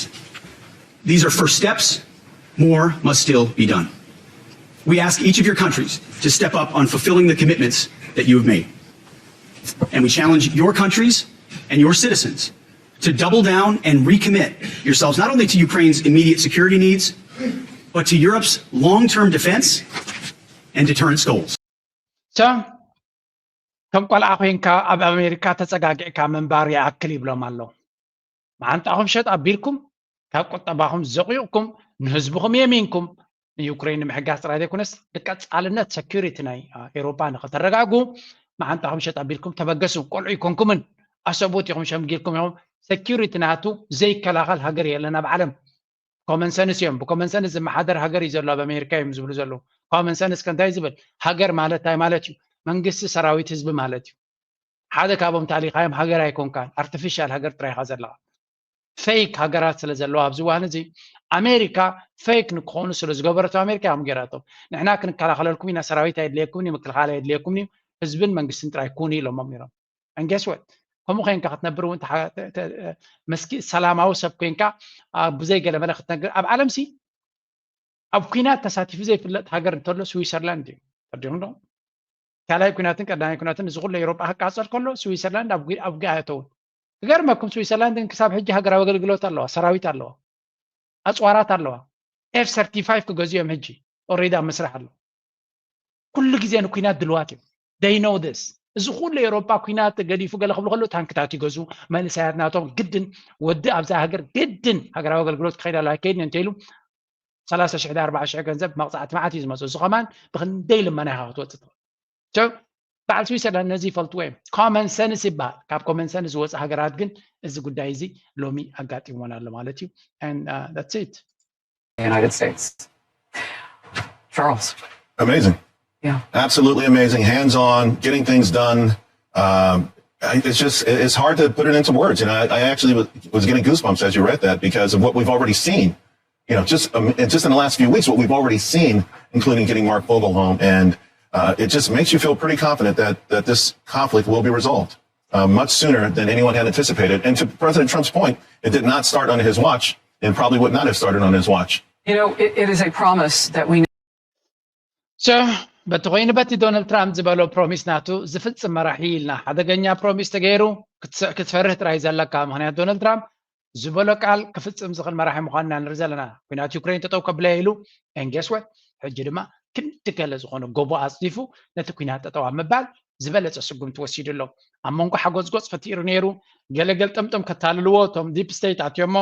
These are first steps. More must still be done. We ask each of your countries to step up on fulfilling the commitments that you have made. And we challenge your countries and your citizens to double down and recommit yourselves not only to Ukraine's immediate security needs, but to Europe's long-term defense and deterrence goals. So, ከም ቆልዓ ኮይንካ ኣብ ኣሜሪካ ተፀጋጊዕካ ምንባር ይኣክል ይብሎም ኣሎ። መዓንጣኹም ሸጥ ኣቢልኩም ካብ ቁጠባኹም ዘቑይቕኩም ንህዝብኹም የሚንኩም ንዩክሬን ንምሕጋዝ ጥራይ ዘይኮነስ ብቀፃልነት ሰኪሪቲ ናይ ኤሮፓ ንክተረጋግኡ መዓንጣኹም ሸጥ ኣቢልኩም ተበገሱ። ቆልዑ ይኮንኩምን ኣሰብኡት ኢኹም ሸምጊልኩም ኢኹም። ሰኪሪቲ ናቱ ዘይከላኸል ሃገር የለን ኣብ ዓለም። ኮመን ሰንስ እዮም። ብኮመን ሰንስ ዝመሓደር ሃገር እዩ ዘሎ ኣብ ኣሜሪካ እዮም ዝብሉ ዘለዉ። ኮመን ሰንስ ከ እንታይ ዝብል ሃገር ማለት እንታይ ማለት እዩ? መንግስቲ ሰራዊት ህዝቢ ማለት እዩ። ሓደ ካብኦም ታሊኻዮም ሃገር ኣይኮንካን፣ ኣርቲፊሻል ሃገር ጥራይኻ ዘለኻ። ፌክ ሃገራት ስለ ዘለዋ ኣብዚ እዋን እዚ ኣሜሪካ ፌክ ንክኾኑ ስለ ዝገበረቶ ኣሜሪካ እዮም ገይራቶም። ንሕና ክንከላኸለልኩም ኢና፣ ሰራዊት ኣየድልየኩም እዩ፣ ምክልኻል ኣየድልየኩም እዩ፣ ህዝብን መንግስትን ጥራይ ኩኑ ኢሎሞም ነይሮም። And guess what? ከምኡ ኮይንካ ክትነብር እውን ተሓ- ተ- ተ- መስኪ ሰላማዊ ሰብ ኮይንካ ኣብ ብዘይ ገለ መለ ክትነግር ኣብ ዓለም ሲ ኣብ ኩናት ተሳቲፉ ዘይፍለጥ ሃገር እንተሎ ስዊሰርላንድ እዩ። ተርዲኹም ዶ? ካልኣይ ኩናትን ቀዳማይ ኩናትን እዚ ኩሉ ኤውሮጳ ክቃጸል ከሎ ስዊሰርላንድ ኣብ ጉ- ኣብ ጉያ ኣተውን። ክገርመኩም ስዊሰርላንድ ግን ክሳብ ሕጂ ሃገራዊ ኣገልግሎት ኣለዋ፣ ሰራዊት ኣለዋ፣ ኣጽዋራት ኣለዋ። ኤፍ ሰርቲፋይቭ ክገዝኡ እዮም ሕጂ ኦሬዲ ኣብ መስርሕ ኣሎ። ኩሉ ግዜ ንኩናት ድልዋት እዮም። They know this። እዚ ኩሉ ኤውሮጳ ኩናት ገዲፉ ገለ ክብሉ ከሎ ታንክታት ይገዙ፣ መንእሰያት ናቶም ግድን ወዲ ኣብዛ ሃገር ግድን ሃገራዊ ኣገልግሎት ክኸይድ ኣለዎ ኣይከይድን እንተኢሉ ሰላሳ ሽሕ ዳ ኣርባዓ ሽሕ ገንዘብ መቕጻዕቲ መዓት እዩ ዝመጽእ። እዚ ከማን ብክንደይ ልመና ኢኻ ክትወጽእ ትኽእል። So በዓል ስዊሰርላንድ ነዚ ይፈልጥዎ እዮም። ኮመን ሰንስ ይበሃል። ካብ ኮመን ሰንስ ዝወጽእ ሃገራት ግን እዚ ጉዳይ እዚ ሎሚ ኣጋጢምዎን ኣሎ ማለት እዩ። And uh, that's it። United States. Charles. Amazing. Yeah. Absolutely amazing. Hands on, getting things done. Um, I- it's just, it's hard to put it into words. You know, I, I actually was, was getting goosebumps as you read that because of what we've already seen. You know, just um, and just in the last few weeks, what we've already seen, including getting Mark Fogle home, and uh, it just makes you feel pretty confident that that this conflict will be resolved uh, much sooner than anyone had anticipated. And to President Trump's point, it did not start under his watch, and probably would not have started on his watch. You know, it, it is a promise that we So በቲ ኮይኑ በቲ ዶናልድ ትራምፕ ዝበሎ ፕሮሚስ ናቱ ዝፍጽም መራሒ ኢልና ሓደገኛ ፕሮሚስ ተገይሩ ክትፈርህ ጥራይ ዘለካ። ምክንያቱ ዶናልድ ትራምፕ ዝበሎ ቃል ክፍጽም ዝኽእል መራሒ ምዃንና ንርኢ ዘለና። ኩናት ዩክሬን ጠጠው ከብለየ ኢሉ and guess what? ሕጂ ድማ ክንዲ ገለ ዝኾነ ጎቦ ኣጽዲፉ ነቲ ኩናት ጠጠው ኣብ ምባል ዝበለጸ ስጉምቲ ወሲዱ ኣሎ። ኣብ መንጎ ሓጎጽጎጽ ፈጢሩ ነይሩ። ገለገል ጥምጥም ከታልልዎ እቶም ዲፕ ስቴት ኣትዮሞ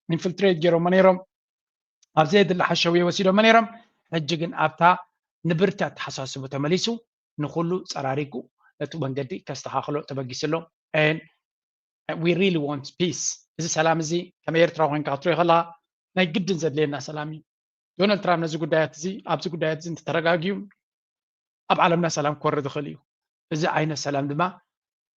ኢንፍልትሬት ገይሮሞ ነይሮም። ኣብ ዘየድሊ ሓሸውየ ወሲዶሞ ነይሮም። ሕጂ ግን ኣብታ ንብርቲ ኣተሓሳስቡ ተመሊሱ ንኩሉ ጸራሪጉ ነቲ መንገዲ ከስተኻኽሎ ተበጊሱ ኣሎ። And we really want peace። እዚ ሰላም እዚ ከም ኤርትራ ኮይንካ ክትሪኦ ከለካ ናይ ግድን ዘድልየና ሰላም እዩ። ዶናልድ ትራምፕ ነዚ ጉዳያት እዚ ኣብዚ ጉዳያት እዚ እንተተረጋጊዩ ኣብ ዓለምና ሰላም ክወርድ ይኽእል እዩ። እዚ ዓይነት ሰላም ድማ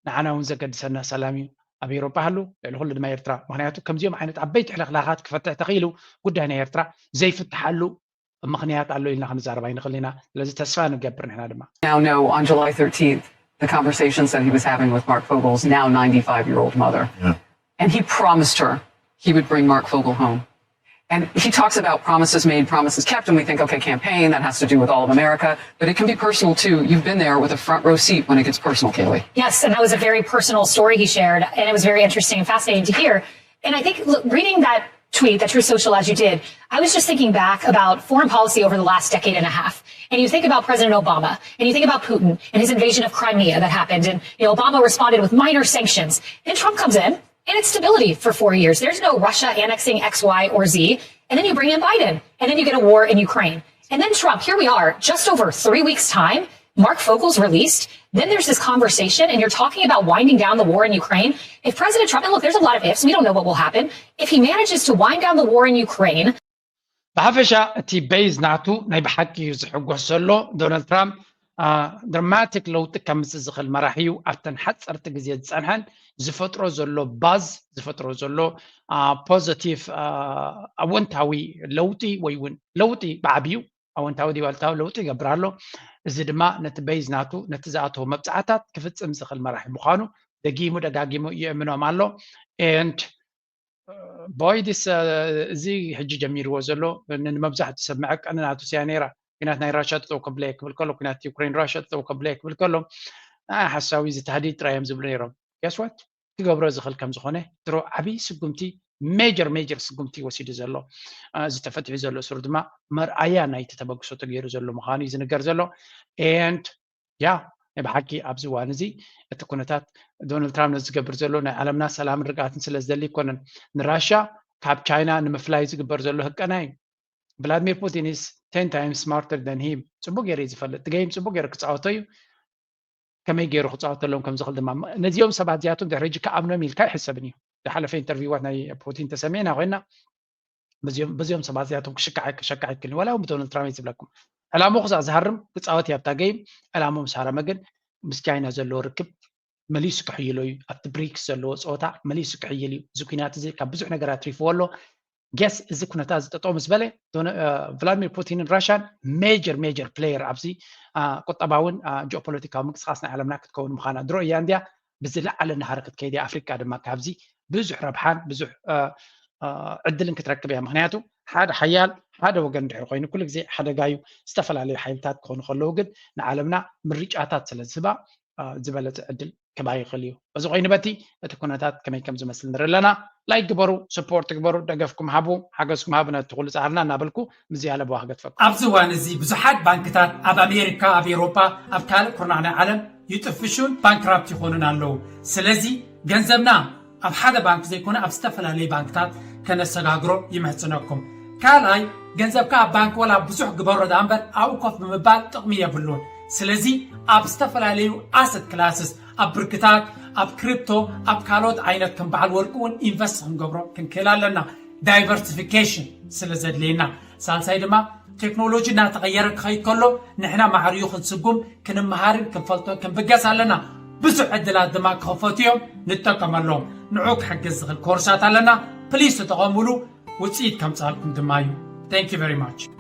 ንዓና እውን ዘገድሰና ሰላም እዩ። ኣብ ኤውሮጳ ሃሉ ልዕሊ ኩሉ ድማ ኤርትራ። ምክንያቱ ከምዚኦም ዓይነት ዓበይቲ ሕልኽላኻት ክፈትሕ ተኽኢሉ ጉዳይ ናይ ኤርትራ ዘይፍትሓሉ ምክንያት ኣሎ ኢልና ክንዛረብ ኣይንኽእል ኢና። ስለዚ ተስፋ ንገብር ንሕና ድማ። Now know on July thirteenth the conversations that he was having with Mark Fogel's now ninety-five year old mother. Yeah. And he promised her he would bring Mark Fogel home. And he talks about promises made, promises kept, and we think, okay, campaign, that has to do with all of America, but it can be personal too. You've been there with a front row seat when it gets personal, Kayleigh. Yes, and that was a very personal story he shared, and it was very interesting and fascinating to hear. And I think look, reading that tweet, that Truth Social, as you did, I was just thinking back about foreign policy over the last decade and a half. And you think about President Obama, and you think about Putin and his invasion of Crimea that happened, and you know, Obama responded with minor sanctions. Then Trump comes in, and it's stability for four years. There's no Russia annexing X, Y, or Z. And then you bring in Biden, and then you get a war in Ukraine. And then Trump, here we are, just over three weeks' time, Mark Fogel's released. Then there's this conversation, and you're talking about winding down the war in Ukraine. If President Trump, and look, there's a lot of ifs, we don't know what will happen. If he manages to wind down the war in Ukraine, ብሓፈሻ እቲ ቤዝ ናቱ ናይ ብሓቂ እዩ ዝሕጎስ ዘሎ። ዶናልድ ትራምፕ ድራማቲክ ለውጢ ከምፅእ ዝኽእል መራሒ እዩ። ኣብተን ሓፀርቲ ግዜ ዝፀንሐን ዝፈጥሮ ዘሎ ባዝ ዝፈጥሮ ዘሎ ፖዘቲቭ ኣወንታዊ ለውጢ ወይ እውን ለውጢ ብዓብዩ ኣወንታዊ ዲባልታዊ ለውጢ ይገብር ኣሎ። እዚ ድማ ነቲ ቤዝ ናቱ ነቲ ዝኣተዎ መብፅዓታት ክፍፅም ዝኽእል መራሒ ምዃኑ ደጊሙ ደጋጊሙ ይእምኖም ኣሎ። And boy this እዚ ሕጂ ጀሚርዎ ዘሎ ንመብዛሕትኡ ሰብ መዐቀኒ ናቱ ስያ ነይራ። ኩናት ናይ ራሻ ጠጠው ከብለየ ክብል ከሎ ኩናት ዩክሬን ራሻ ጠጠው ከብለየ ክብል ከሎ ንዓይ ሓሳዊ እዚ ታህዲድ ጥራይ እዮም ዝብሉ ነይሮም። Guess what? ክገብሮ ዝኽእል ከም ዝኾነ ድሮ ዓብዪ ስጉምቲ ሜጀር ሜጀር ስጉምቲ ወሲዱ ዘሎ እዚ ተፈቲሑ ዘሎ እሱር ድማ መርኣያ ናይቲ ተበግሶ ተገይሩ ዘሎ ምዃኑ እዩ ዝንገር ዘሎ። And ያ ናይ ብሓቂ ኣብዚ እዋን እዚ እቲ ኩነታት ዶናልድ ትራምፕ ነዚ ዝገብር ዘሎ ናይ ዓለምና ሰላምን ርግኣትን ስለ ዝደሊ ኣይኮነን። ንራሻ ካብ ቻይና ንምፍላይ ዝግበር ዘሎ ህቀና እዩ። ቭላድሚር ፑቲን is ten times smarter than him። ፅቡቅ ገይሩ እዩ ዝፈልጥ። እቲ ገይም ፅቡቅ ገይሩ ክፃወቶ እዩ። ከመይ ገይሩ ክፃወተሎም ከም ዝኽእል ድማ ነዚኦም ሰባት እዚኣቶም ድሕሪ ሕጂ ክኣምኖም ኢልካ ኣይሕሰብን እዩ። ዝሓለፈ ኢንተርቪዋት ናይ ፑቲን ተሰሚዕና ኮይና በዚኦም ሰባት እዚኣቶም ክሽካዕ ክሸካዕ ይክእል ዋላ እውን ብዶናልድ ትራምፕ ዝብለኩም ዕላምኡ ክሳዕ ዝሃርም ክፃወት እያ ኣብታ ገይም። ዕላምኡ ምስ ሃረመ ግን ምስ ቻይና ዘለዎ ርክብ መሊሱ ክሕይሎ እዩ። ኣብቲ ብሪክስ ዘለዎ ፀወታ መሊሱ ክሕይል እዩ። እዚ ኩናት እዚ ካብ ብዙሕ ነገር ኣትሪፍዎ ኣሎ። ገስ እዚ ኩነታት እዚ ጠጠው ምስ በለ፣ ቭላድሚር ፑቲንን ራሽያን ሜጀር ሜጀር ፕሌየር ኣብዚ ቁጠባውን ጂኦፖለቲካዊ ምንቅስቃስ ናይ ዓለምና ክትከውን ምዃና ድሮ እያ እንድያ ብዝለዓለ ናሃሪ ክትከይድ እያ። ኣፍሪቃ ድማ ካብዚ ብዙሕ ረብሓን ብዙሕ ዕድልን ክትረክብ እያ። ምክንያቱ ሓደ ሓያል ሓደ ወገን ድሕሪ ኮይኑ ኩሉ ግዜ ሓደጋ እዩ። ዝተፈላለዩ ሓይልታት ክኾኑ ከለዉ ግን ንዓለምና ምርጫታት ስለ ዝህባ ዝበለፀ ዕድል ክባ ይኽእል እዩ። እዚ ኮይኑ በቲ እቲ ኩነታት ከመይ ከም ዝመስል ንርኢ ኣለና። ላይክ ግበሩ፣ ስፖርት ግበሩ፣ ደገፍኩም ሃቡ፣ ሓገዝኩም ሃቡ ነቲ ኩሉ ፃዕርና እናበልኩ ምዝያለ ብዋህ ገድፈኩም። ኣብዚ እዋን እዚ ብዙሓት ባንክታት ኣብ ኣሜሪካ፣ ኣብ ኤውሮጳ፣ ኣብ ካልእ ኩርናዕ ናይ ዓለም ይጥፍሹን ባንክራፕት ይኾኑን ኣለዉ። ስለዚ ገንዘብና ኣብ ሓደ ባንክ ዘይኮነ ኣብ ዝተፈላለዩ ባንክታት ከነሰጋግሮ ይምህጽነኩም። ካልኣይ ገንዘብካ ኣብ ባንክ ወላ ብዙሕ ግበሮ ደኣ እምበር ኣብኡ ኮፍ ብምባል ጥቕሚ የብሉን። ስለዚ ኣብ ዝተፈላለዩ ኣሰት ክላስስ ኣብ ብርክታት ኣብ ክሪፕቶ ኣብ ካልኦት ዓይነት ከም በዓል ወርቂ እውን ኢንቨስት ክንገብሮ ክንክእል ኣለና። ዳይቨርሲፊኬሽን ስለ ዘድልየና። ሳልሳይ ድማ ቴክኖሎጂ እናተቐየረ ክኸይድ ከሎ ንሕና ማዕርዩ ክንስጉም ክንመሃርን ክንፈልጦን ክንብገስ ኣለና። ብዙሕ ዕድላት ድማ ክኸፈቱ እዮም፣ ንጠቀመሎም። ንዑ ክሕግዝ ዝኽእል ኮርሳት ኣለና። ፕሊስ ተጠቐሙሉ፣ ውፅኢት ከምፃልኩም ድማ እዩ። Thank you very much።